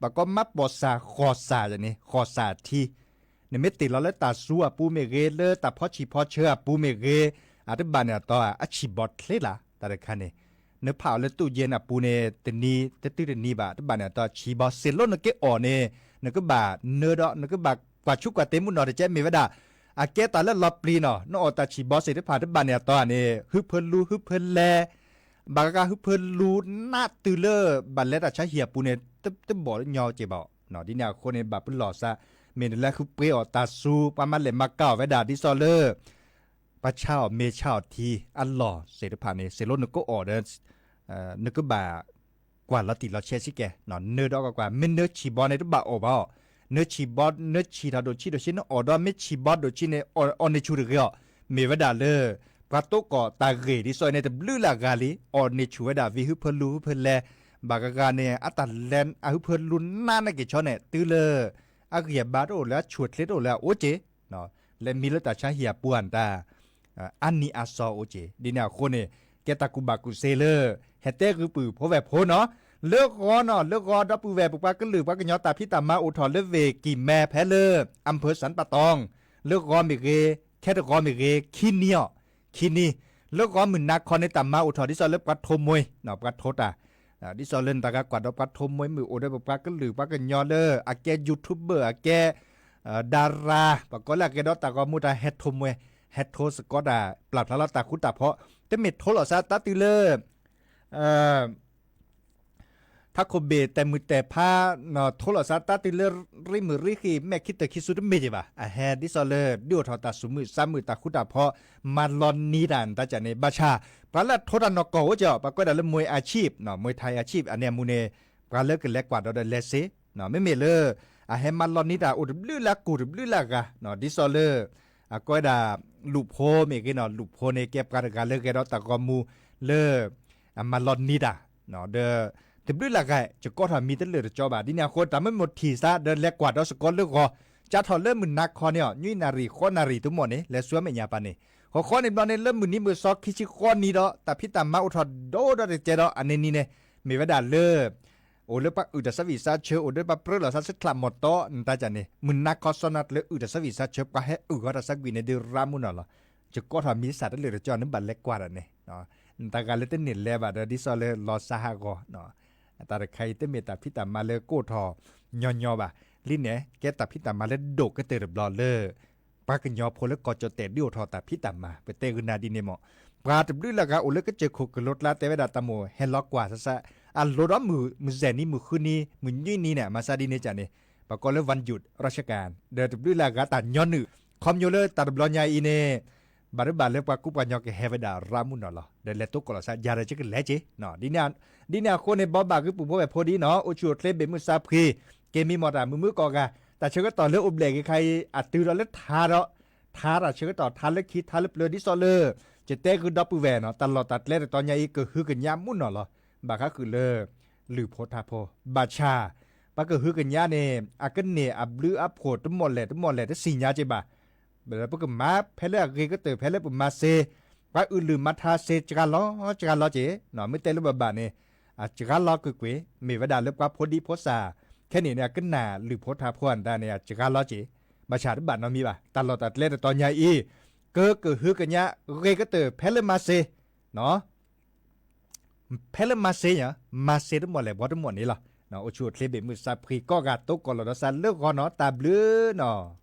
ပှၤကိးမၤပိာ်စၢ်ဃီၣ်စၢ်န့ၣ် ဃီၣ်စၢ်ထံ နမ့ၢ်တ့ၢ်လီၤလၢတၢ်စူအပူၤမ့ၢ်ဂ့ၤ လၢတၢ်ဖီဆံၣ်ဖီဆၢအပူၤမ့ၢ်ဂ့ၤ အတဘၣ်န့ၣ်အတီ အဆံၣ်ဘီချ့လၢ် တၢ်တခါန့ၣ် နဖးအီၤလၢတူၢ်ယ့ၢ်အပူၤန့ၣ် တနံၤတတုၤတနံၤဘၣ် တဘၣ်န့ၣ်အတီ ဆံၣ်ဘီစ့ၢ်လိနက့ၤအီၣ်န့ၣ် နကဘၣ်နၢဒီး နကဘၣ်ကွၢ်ဆူကွၢ်တ့ၢ်မုၢ်နီၢ်တကဲ မ့ၢ်ဝဲဒၣ် အကဲတၢ်လၢလီၤပျံၤနီၤ နအီၣ်တၢ်ဆံၣ်ဘီစ့ၢ်တဖၣ် တဘၣ်န့ၣ်အတီန့ၣ် ဟုဖၢလူဟုဖၢလဲ ဘၣ်ကဂၤဟုဖၢလူနးတုၤလၢ ဘၣ်လဲၤတၢ်ဆါဟံၣ်အပူၤန့ၣ် တဘီၣ်ညီက့ၤဘၣ်အီၤ ဒ်န့ၣ်အဃိန့ၣ် ဘၣ်ပလီၢ်စး မ့ၢ်နလဲၤဃုပှ့ၤအီၣ်တၢ်စူ ပှၤမၤလဲၢ်မၤကၤအီၣ်ဝဲဒၣ် ဒ်သိးလၢ ပှၤဆါအီၣ်မ့ၤဆါအီၣ်ထံ အလီၢ်စ့ၢ်တဖၣ်န့ၣ် စ့ၢ်လိနက့ၤအီၣ်ဒီး နကဘၣ် ကွၢ်လီၤတံၢ်လီၤဆဲးစ့ၢ်ကီး နၢဒီးကွၢ်ကွၢ် မ့ၢ်နၢဆံၣ်ဘီန့ၣ် တဘၣ်အီၣ်ဘၣ်အီၤ နၢဆံၣ်ဘီ နၢဆံၣ်ထီၣ်ဒိၣ်ဆံးဒိၣ်ဆံး နအီၣ်ဒီးမ့ၢ်ဆံၣ်ဘီဒိၣ်ဆံးန့ၣ် အီၣ်န့ၢ်ဆူၣ်တဂ့ၤအီၤ မ့ၢ်ဝဲဒၣ်လၢ ပှၤတိကီၢ်တၢ်ဂ့ၢ်ဒ်သိးန့ၣ် တဘျုးလၢ်ဂၤလံ အီၣ်န့ၢ်ဆူၣ်ဝဲဒၣ် ဝံဟုဖၢလူဟုဖၢလဲ ဘၣ်ကဂၤန့ၣ် အတၢ်လဲၤအဟုဖၢလူနးန့ၢ်က့ၤဆီန့ၣ် တုၤလၢ အဂံၢ်အဘါတအိၣ်လၢအဆူၣ်ချ့တအိၣ်လၢအအိၣ်က့ၤ လဲၤမံလၢတၢ်ဆါဟံၣ်အပူၤအတၢ် အါနံၤအါစီၤအိၣ်က့ၤ ဒ်န့ၣ်အဃိန့ၣ် ကဲတၢ်ကူၣ်ဘၣ်ကူၣ်စ့လၢ ဟဲတဲဂုာ်ပုၢ်ဖိဝဲၢ်ဖိနီၤ လၢဂီၤနီၤ လၢဂီၤဒီပုၢ်ဝဲၢ် ပပှၤကလုာ်ပှၤကညီတၢ်ဖံးတၢ်မၤအိၣ်ထီၣ်လၢဝ့ၢ်ကံၢ်မဲဖဲလၢ အၣ်ဖၢၣ်စၣ်ပတီၢ် လၢဂီၤမ့ၢ်ဂ့ၤ ခဲတဂီၤမ့ၢ်ဂ့ၤ ခံနံၤအီၤ ခံနံၤ လၢဂီၤမုၢ်နၤခီန့ၣ် တၢ်မၤအိၣ်ထီၣ်ဒ်သိးလၢပှၤထိမှဲ ပှၤထိတၢ် ဒ်သိးလၢနတဂၤကွၢ်ဒီးပှၤထိမှဲမုၢ်အိၣ်ဒီးပပှၤကလုာ်ပှၤကညီလၢ အကဲ YouTuber အကဲ ဒါရၤ ပှၤကိးလၢအဂဲၤဒီးတၢ်ဂီၤမူတၢ်ဟဲထိမှဲ ဟဲထိစ့ၢ်ကီးတၢ်ပျၢ်ဖျါလီၤတၢ်ဃူတၢ်ဖိး တမ့ၢ်ထိလီၤစးတၢ်တုၤလၢ ထးခိၣ်ဘ့ၣ်တဲာ်မုၢ်တဲာ်ဖး ထိလီၤစးတၢ်တုၤလၢ ရံမုၢ်ရံဃံ မဲာ်ခံတၢၢ်ခံဆူတမ့ၢ်က့ၤဘၣ် အဟဲဒ်သိးလၢ ဒုးအိၣ်ထီၣ်တၢ်သူၣ်မုာ်သးမုာ်တၢ်ဃူတၢ်ဖိး မၤလီၤနံၤတၢ်တၢ်ကၢ်န့ၣ် ဘၣ်ဆၣ် ပှၤလၢအထိတၢ်နီၢ်ကီၢ်အိၣ်က့ၤအီၤ ပှၤကွဲးဒၣ်လၢ မွေအဆံး မွေထၢၣ်အဆံး အန့ၣ်အမူန့ၣ် ပှၤလၢကလဲၤကွၢ်ဒီးဒီးလဲၤစ့ မ့မ့ၢ်လၢ အဟဲမၤလီၤနံၤတၢ်အိၣ်တဘျုးလၢအကူၣ်တဘျုးလၢအဂၤ ဒ်သိးလၢ အကွဲးဒၣ် လူၣ်ဖိမ့ၢ်ဂ့ၤနီၤ လူၣ်ဖိန့ၣ် ကဲပှၤတဂၤလၢဂဲၤဒီးတၢ်ဂီၤမူလၢ အမၤလီၤနံၤတၢ် ဒီး တဘျုးလၢအဂၤ ယကိးထီၣ်မံၤတလၢာ်တကီဘၣ် ဒ်န့ၣ်အဃိ တၢ်မ့ၢ်မိၢ်ထံၣ်စးဒီးလဲၤကွၢ်ဒီးစ့ၢ်ကီးလၢဂီၤ ကၢ်ထီၣ်လၢမုၢ်နၤခီန့ၣ်အီၤ ညွံနၣ်ရံၣ်ဃီနၣ်ရံၣ်တမီၢ်န့ၣ် လဲၤဆူအမဲာ်ညါပၢ်န့ၣ် ဃီဃီန့ၣ်ဘျီန့ၣ် လၢမုၢ်နံၤမုၢ်သီခံဆံဃီနံၤဒီး တၢ်ဖံးတၢ်မၤအိၣ်ထီၣ်ဒိၣ်ဒီးတကဲဒီး အန့ၣ်နံၤန့ၣ် မ့ၢ်ဝဲဒၣ်လၢ အိၣ်လၢပှၤအုၣ်တၢ်ဆၢဝံၣ်ဆၢဆၢ အိၣ်ဒီးပှၤပြၢလိာ်သးဆၢချၢမီၢ်တီ နတၢ်ကၢ်န့ၣ် မုၢ်နၤခီစီနၤကျၢၤအုၣ်တၢ်ဆၢဝံၣ်ဆၢဆၢ ပှၤဟဲအုၣ်ဃီတၢ်ဆၢကွံာ်န့ၣ် ဒုးရၤမုၢ်နီၢ်လီၤ ယကိးထီၣ်မံၤစးတလၢာ်တကီ နဘၣ်လဲၤကွၢ်တၢ်န့ၣ် နတၢ်ဂၤလၢတန့ၢ်လဲၤဘၣ်ဒီး ဒ်သိးလၢလီၤစါဟးဂီၤ တၢ်တခါအံၤ တမ့ၢ်တၢ်ဖံးတၢ်မၤလၢကအိၣ်ထီၣ်ညီညီဘၣ် လံန့ၣ် ကဲတၢ်ဖံးတၢ်မၤလၢဒိၣ်ကတၢၢ်တဘျီလၢ ပှၤကညီဖိလၢကီၢ်ကၠီၣ်တဲာ်ဒုးအိၣ်ထီၣ်တၢ်ဖံးတၢ်မၤ ပတဲဂုာ်နၤဒ်န့ၣ်မ့ၢ် ပှၤတဘျုးလၢအဂၤအိၣ်လၢကစၢၢ်ခိၣ်ကလိကျါတဲဝဲဒၣ်တၢ်မိၣ်ဟဲလီၤကွၢ်စၢ်စၢ် အလိၤဒီးမုၢ်မုၢ်စဲးနံၤ မုၢ်ဃုနံၤ မုၢ်ညွံနံၤန့ၣ် မၤစၢ်ဒ်န့ၣ်ကၢ်န့ၣ် ပှၤကိးလၢ วันหยุดราชการ ဒီးတဘျုးလၢအဂၤတၢ်ညီနုၢ် ခီပညီလၢတၢ်တဘျီညါအံၤန့ၣ် ဘၣ်တဘၣ်လၢပှၤကူပှၤကညီကဟဲဝဲဒၣ်ရၤမုၢ်နီၢ်လီၤ ဒီးလဲၤတိကိၢ်လီၤစၢ် ယၤဒီးကလဲၤက့ၤ ဒ်န့ၣ်အဃိန့ၣ် ဘီဘၣ်ဂ့ၤပုၢ်ဖိဝဲၢ်ဖိဒ်နီၤ အိၣ်ဆူၣ်အိၣ်ချ့ဘ့ၣ်မုၢ်ဆါဖှံ က့ၤမံမီၢ်တၢ်မုာ်မုာ်ကိးဂၤ တၢ်ဆၢကတီၢ်လၢအိၣ်ဘျဲၣ်ဂ့ၤခါအံၤ အတုၤဒီးလၢထါဒီး ထါတၢ်ဆၢကတီၢ်ထါလၢခံထါလၢပျၢၤဒ်သိးလၢ ယတဲဂုာ်ဒီပုၢ်ဝဲၢ်နီၤ တၢ်လီၢ်တၢ်ကျဲတတီၤညါအံၤ ကဟုကညးမုၢ်နီၢ်လီၤ ဘၣ်ဃးဃုာ်လၢ လုၢ်ဖိထါဖိ ဘၣ်ဆၣ် ပှၤကဟုကညးန့ၣ် အကန့ၢ်အဘျုးအဖှိၣ်တမီၢ်လဲၣ်တမီၢ်လဲၣ်တသ့ၣ်ညါက့ၤဘၣ် ပကမၤဖဲလၢအဂ့ၤကတၢၢ်ဖဲလၢပမၤစ့ ပှၤအုၣ်လုၢ်မၤထါစ့ စှၤလီၤစှၤလီၤက့ၤ မ့ၢ်တဲလၢပဘၣ်န့ၣ် အစှၤလီၤကွ့ၢ်ကွ့ၢ် မ့ၢ်ဝဲဒၣ်လၢပှၤဖိဒံဖိသၣ် ခဲန့ၣ်န့ၣ် အကနၣ်လုၢ်ဖိထါဖိအတၢ်န့ၣ် အစှၤလီၤက့ၤ ဘၣ်ဆၣ်တဘၣ်နီတမံၤဘၣ် တၢ်လီၢ်တၢ်ကျဲတတီၤညါအံၤ ကကဟုကညးဂ့ၤကတၢၢ်ဖဲလၢမၤစ့ ဖဲလၢမၤစ့ မၤစ့တမီၢ်လဲၣ်ဘီတမီၢ်န့ၣ်လီၤ. အိၣ်ဆူၣ်အိၣ်ချ့ဘ့ၣ်မုၢ်ဆါဖှံကိးဂၤ တိကိၢ်လီၤဒီးစးလၢဂီၤနီၤ တၢ်ဘျုးနီၤ.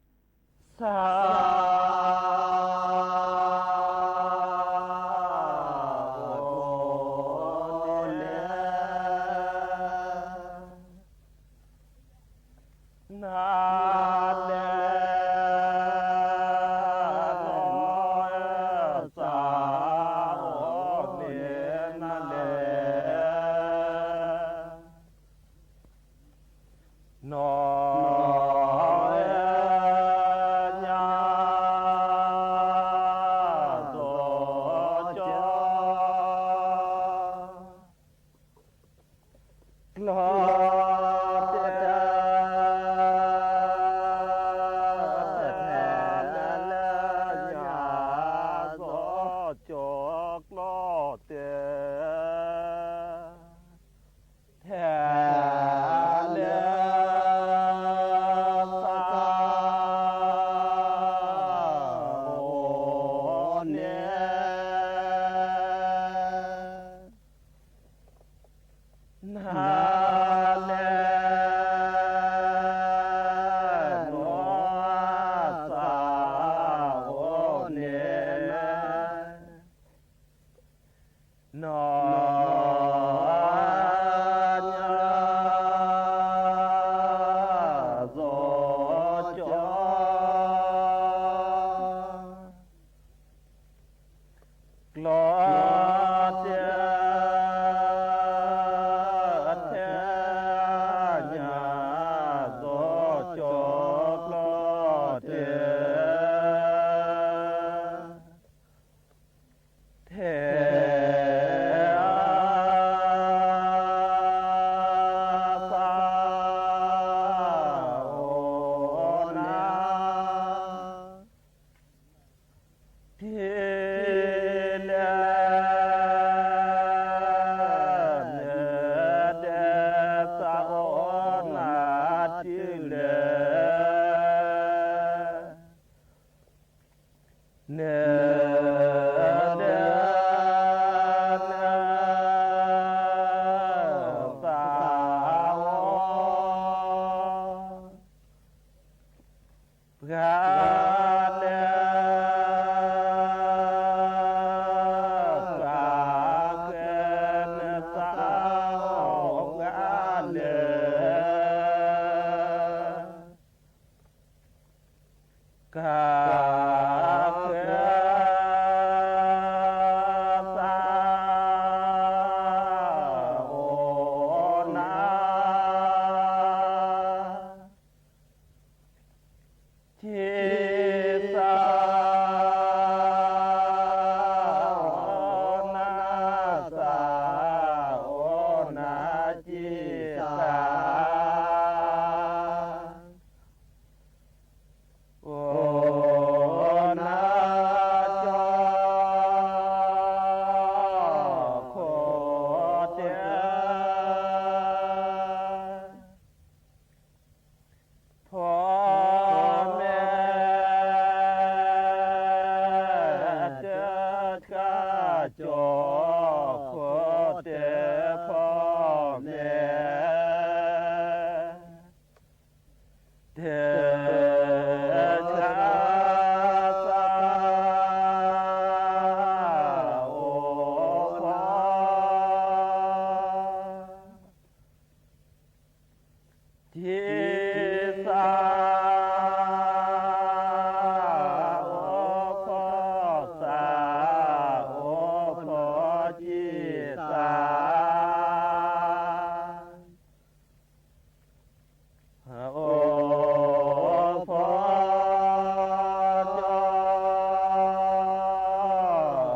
သးဃၢသးအိၣ်နၤ ကံသးအိၣ်နၤ သးအိၣ်နၤ ကံသး အိၣ်နၤ ကၠီခိၣ်တဲ ဖီမဲာ်တခါ ကၠီခိၣ်တဲ ဖီမဲာ် တခါ သးအိၣ်ဖီ ကံသးအိၣ်ဖီ သးအိၣ်ဖီ ကံသး အိၣ်ဖီ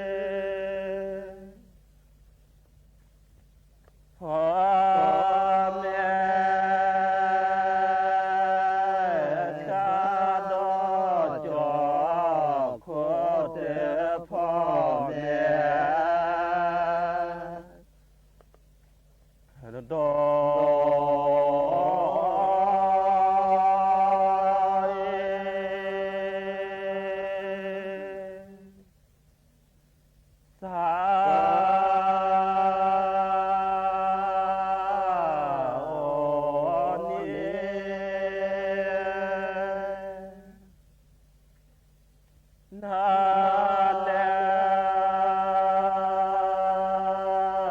ကၠီခိၣ်တဲ ဖီမဲာ်ခါဒီး ကၠီခိၣ်တဲ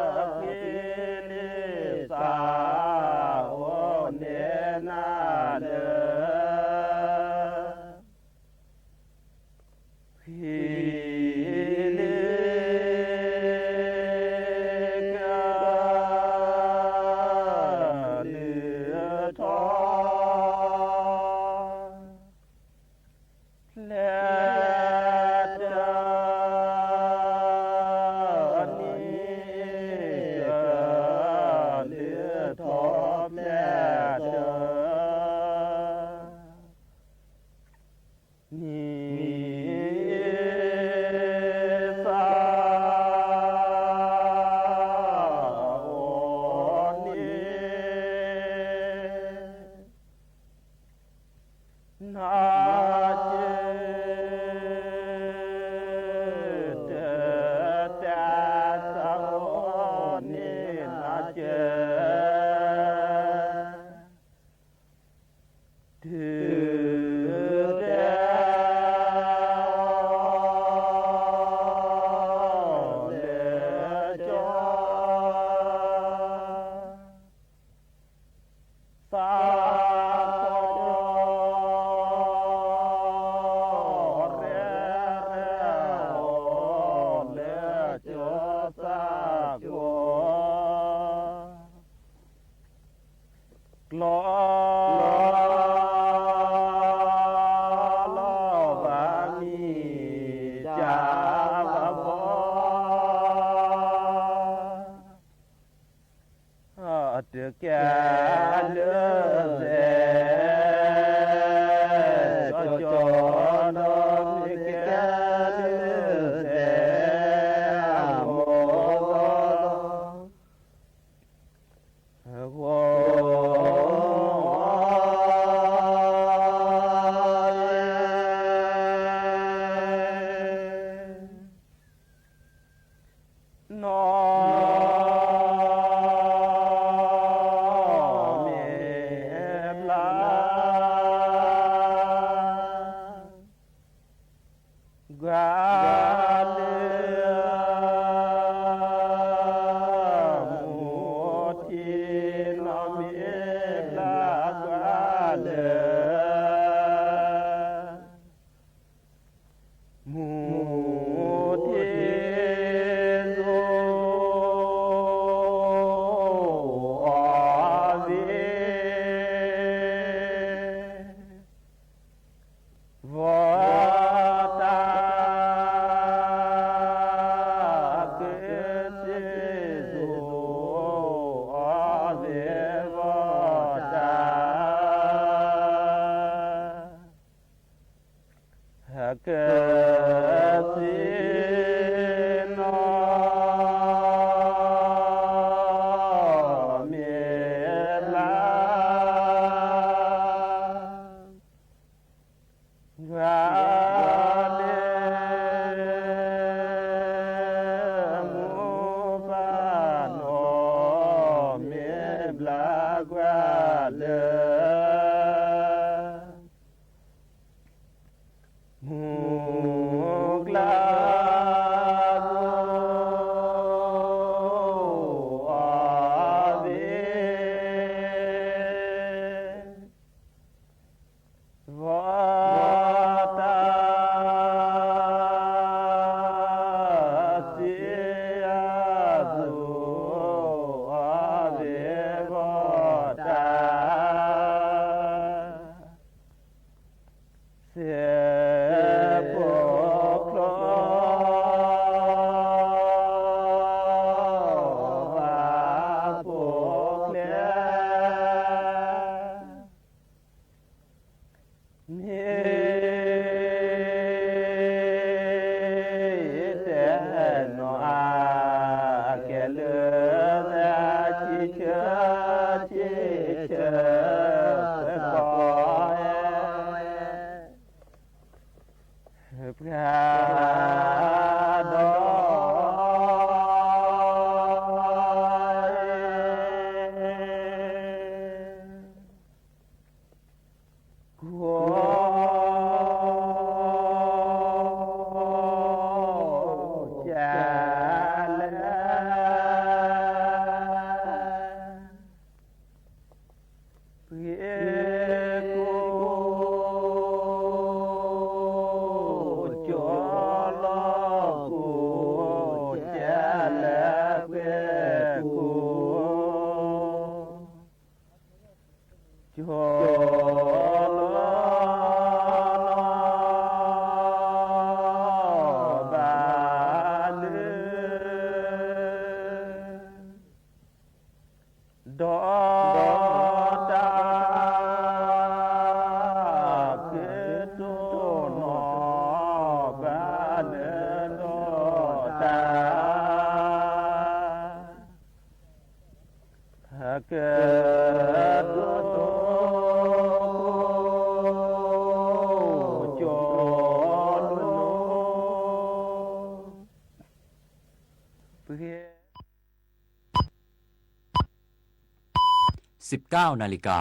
ဖီမဲာ် ဒီး သး အိၣ်န့ၣ် နၤလၢ ဃံလ့ သးအိၣ်န့ၣ် နၤလၢ ဃံလ့ ကလုၢ်ထီၣ် ဖျဲၣ်တၢ်န့ၣ် ကလုၢ်ထီၣ်ဖျဲၣ်တၢ် န့ၣ် သးအိၣ်န့ၣ် နၤကၢ တၢ်သးအိၣ်န့ၣ် နၤကၢ တုၤတဲ လၢကၠီ သးကၠီ ရဲၣ်ရဲၣ် အိၣ်လၢကၠီ သးကၠီ ကျီ ကျီ ကစံၣ်နီၤ မ့ၢ်ဘျါ ကွၢ်လၢ မူပၢ်နီၤ မ့ၢ်ဘျါကွၢ်လၢ မူကျါ အီၤသ့ၣ် ဂီၤတၢ် စံးအသိး အီၤသ့ၣ်ဂီၤတၢ် စဲးဖိချီ ဘၣ်ဖိချ့ မ့ၢ် တဲနီၤ အကဲလၢ သးဆံဆၢ ဆံဆၢ သကိး ပှၤဒီး ကိၣ် ကလဲၣ် ပှ့ၤကိၣ် ကၠီလီၤကိၣ် ကလဲၣ်ပှ့ၤကိၣ် ကၠီလီၤ ဘၣ်လၢ ဒီးတၢ် ကတိၢ်နီၣ် ဘၣ်လၢဒီးတၢ် ကတိၢ်နီၣ် ကၠီလီၤ ပှ့ၤ สิบเก้านาฬิกา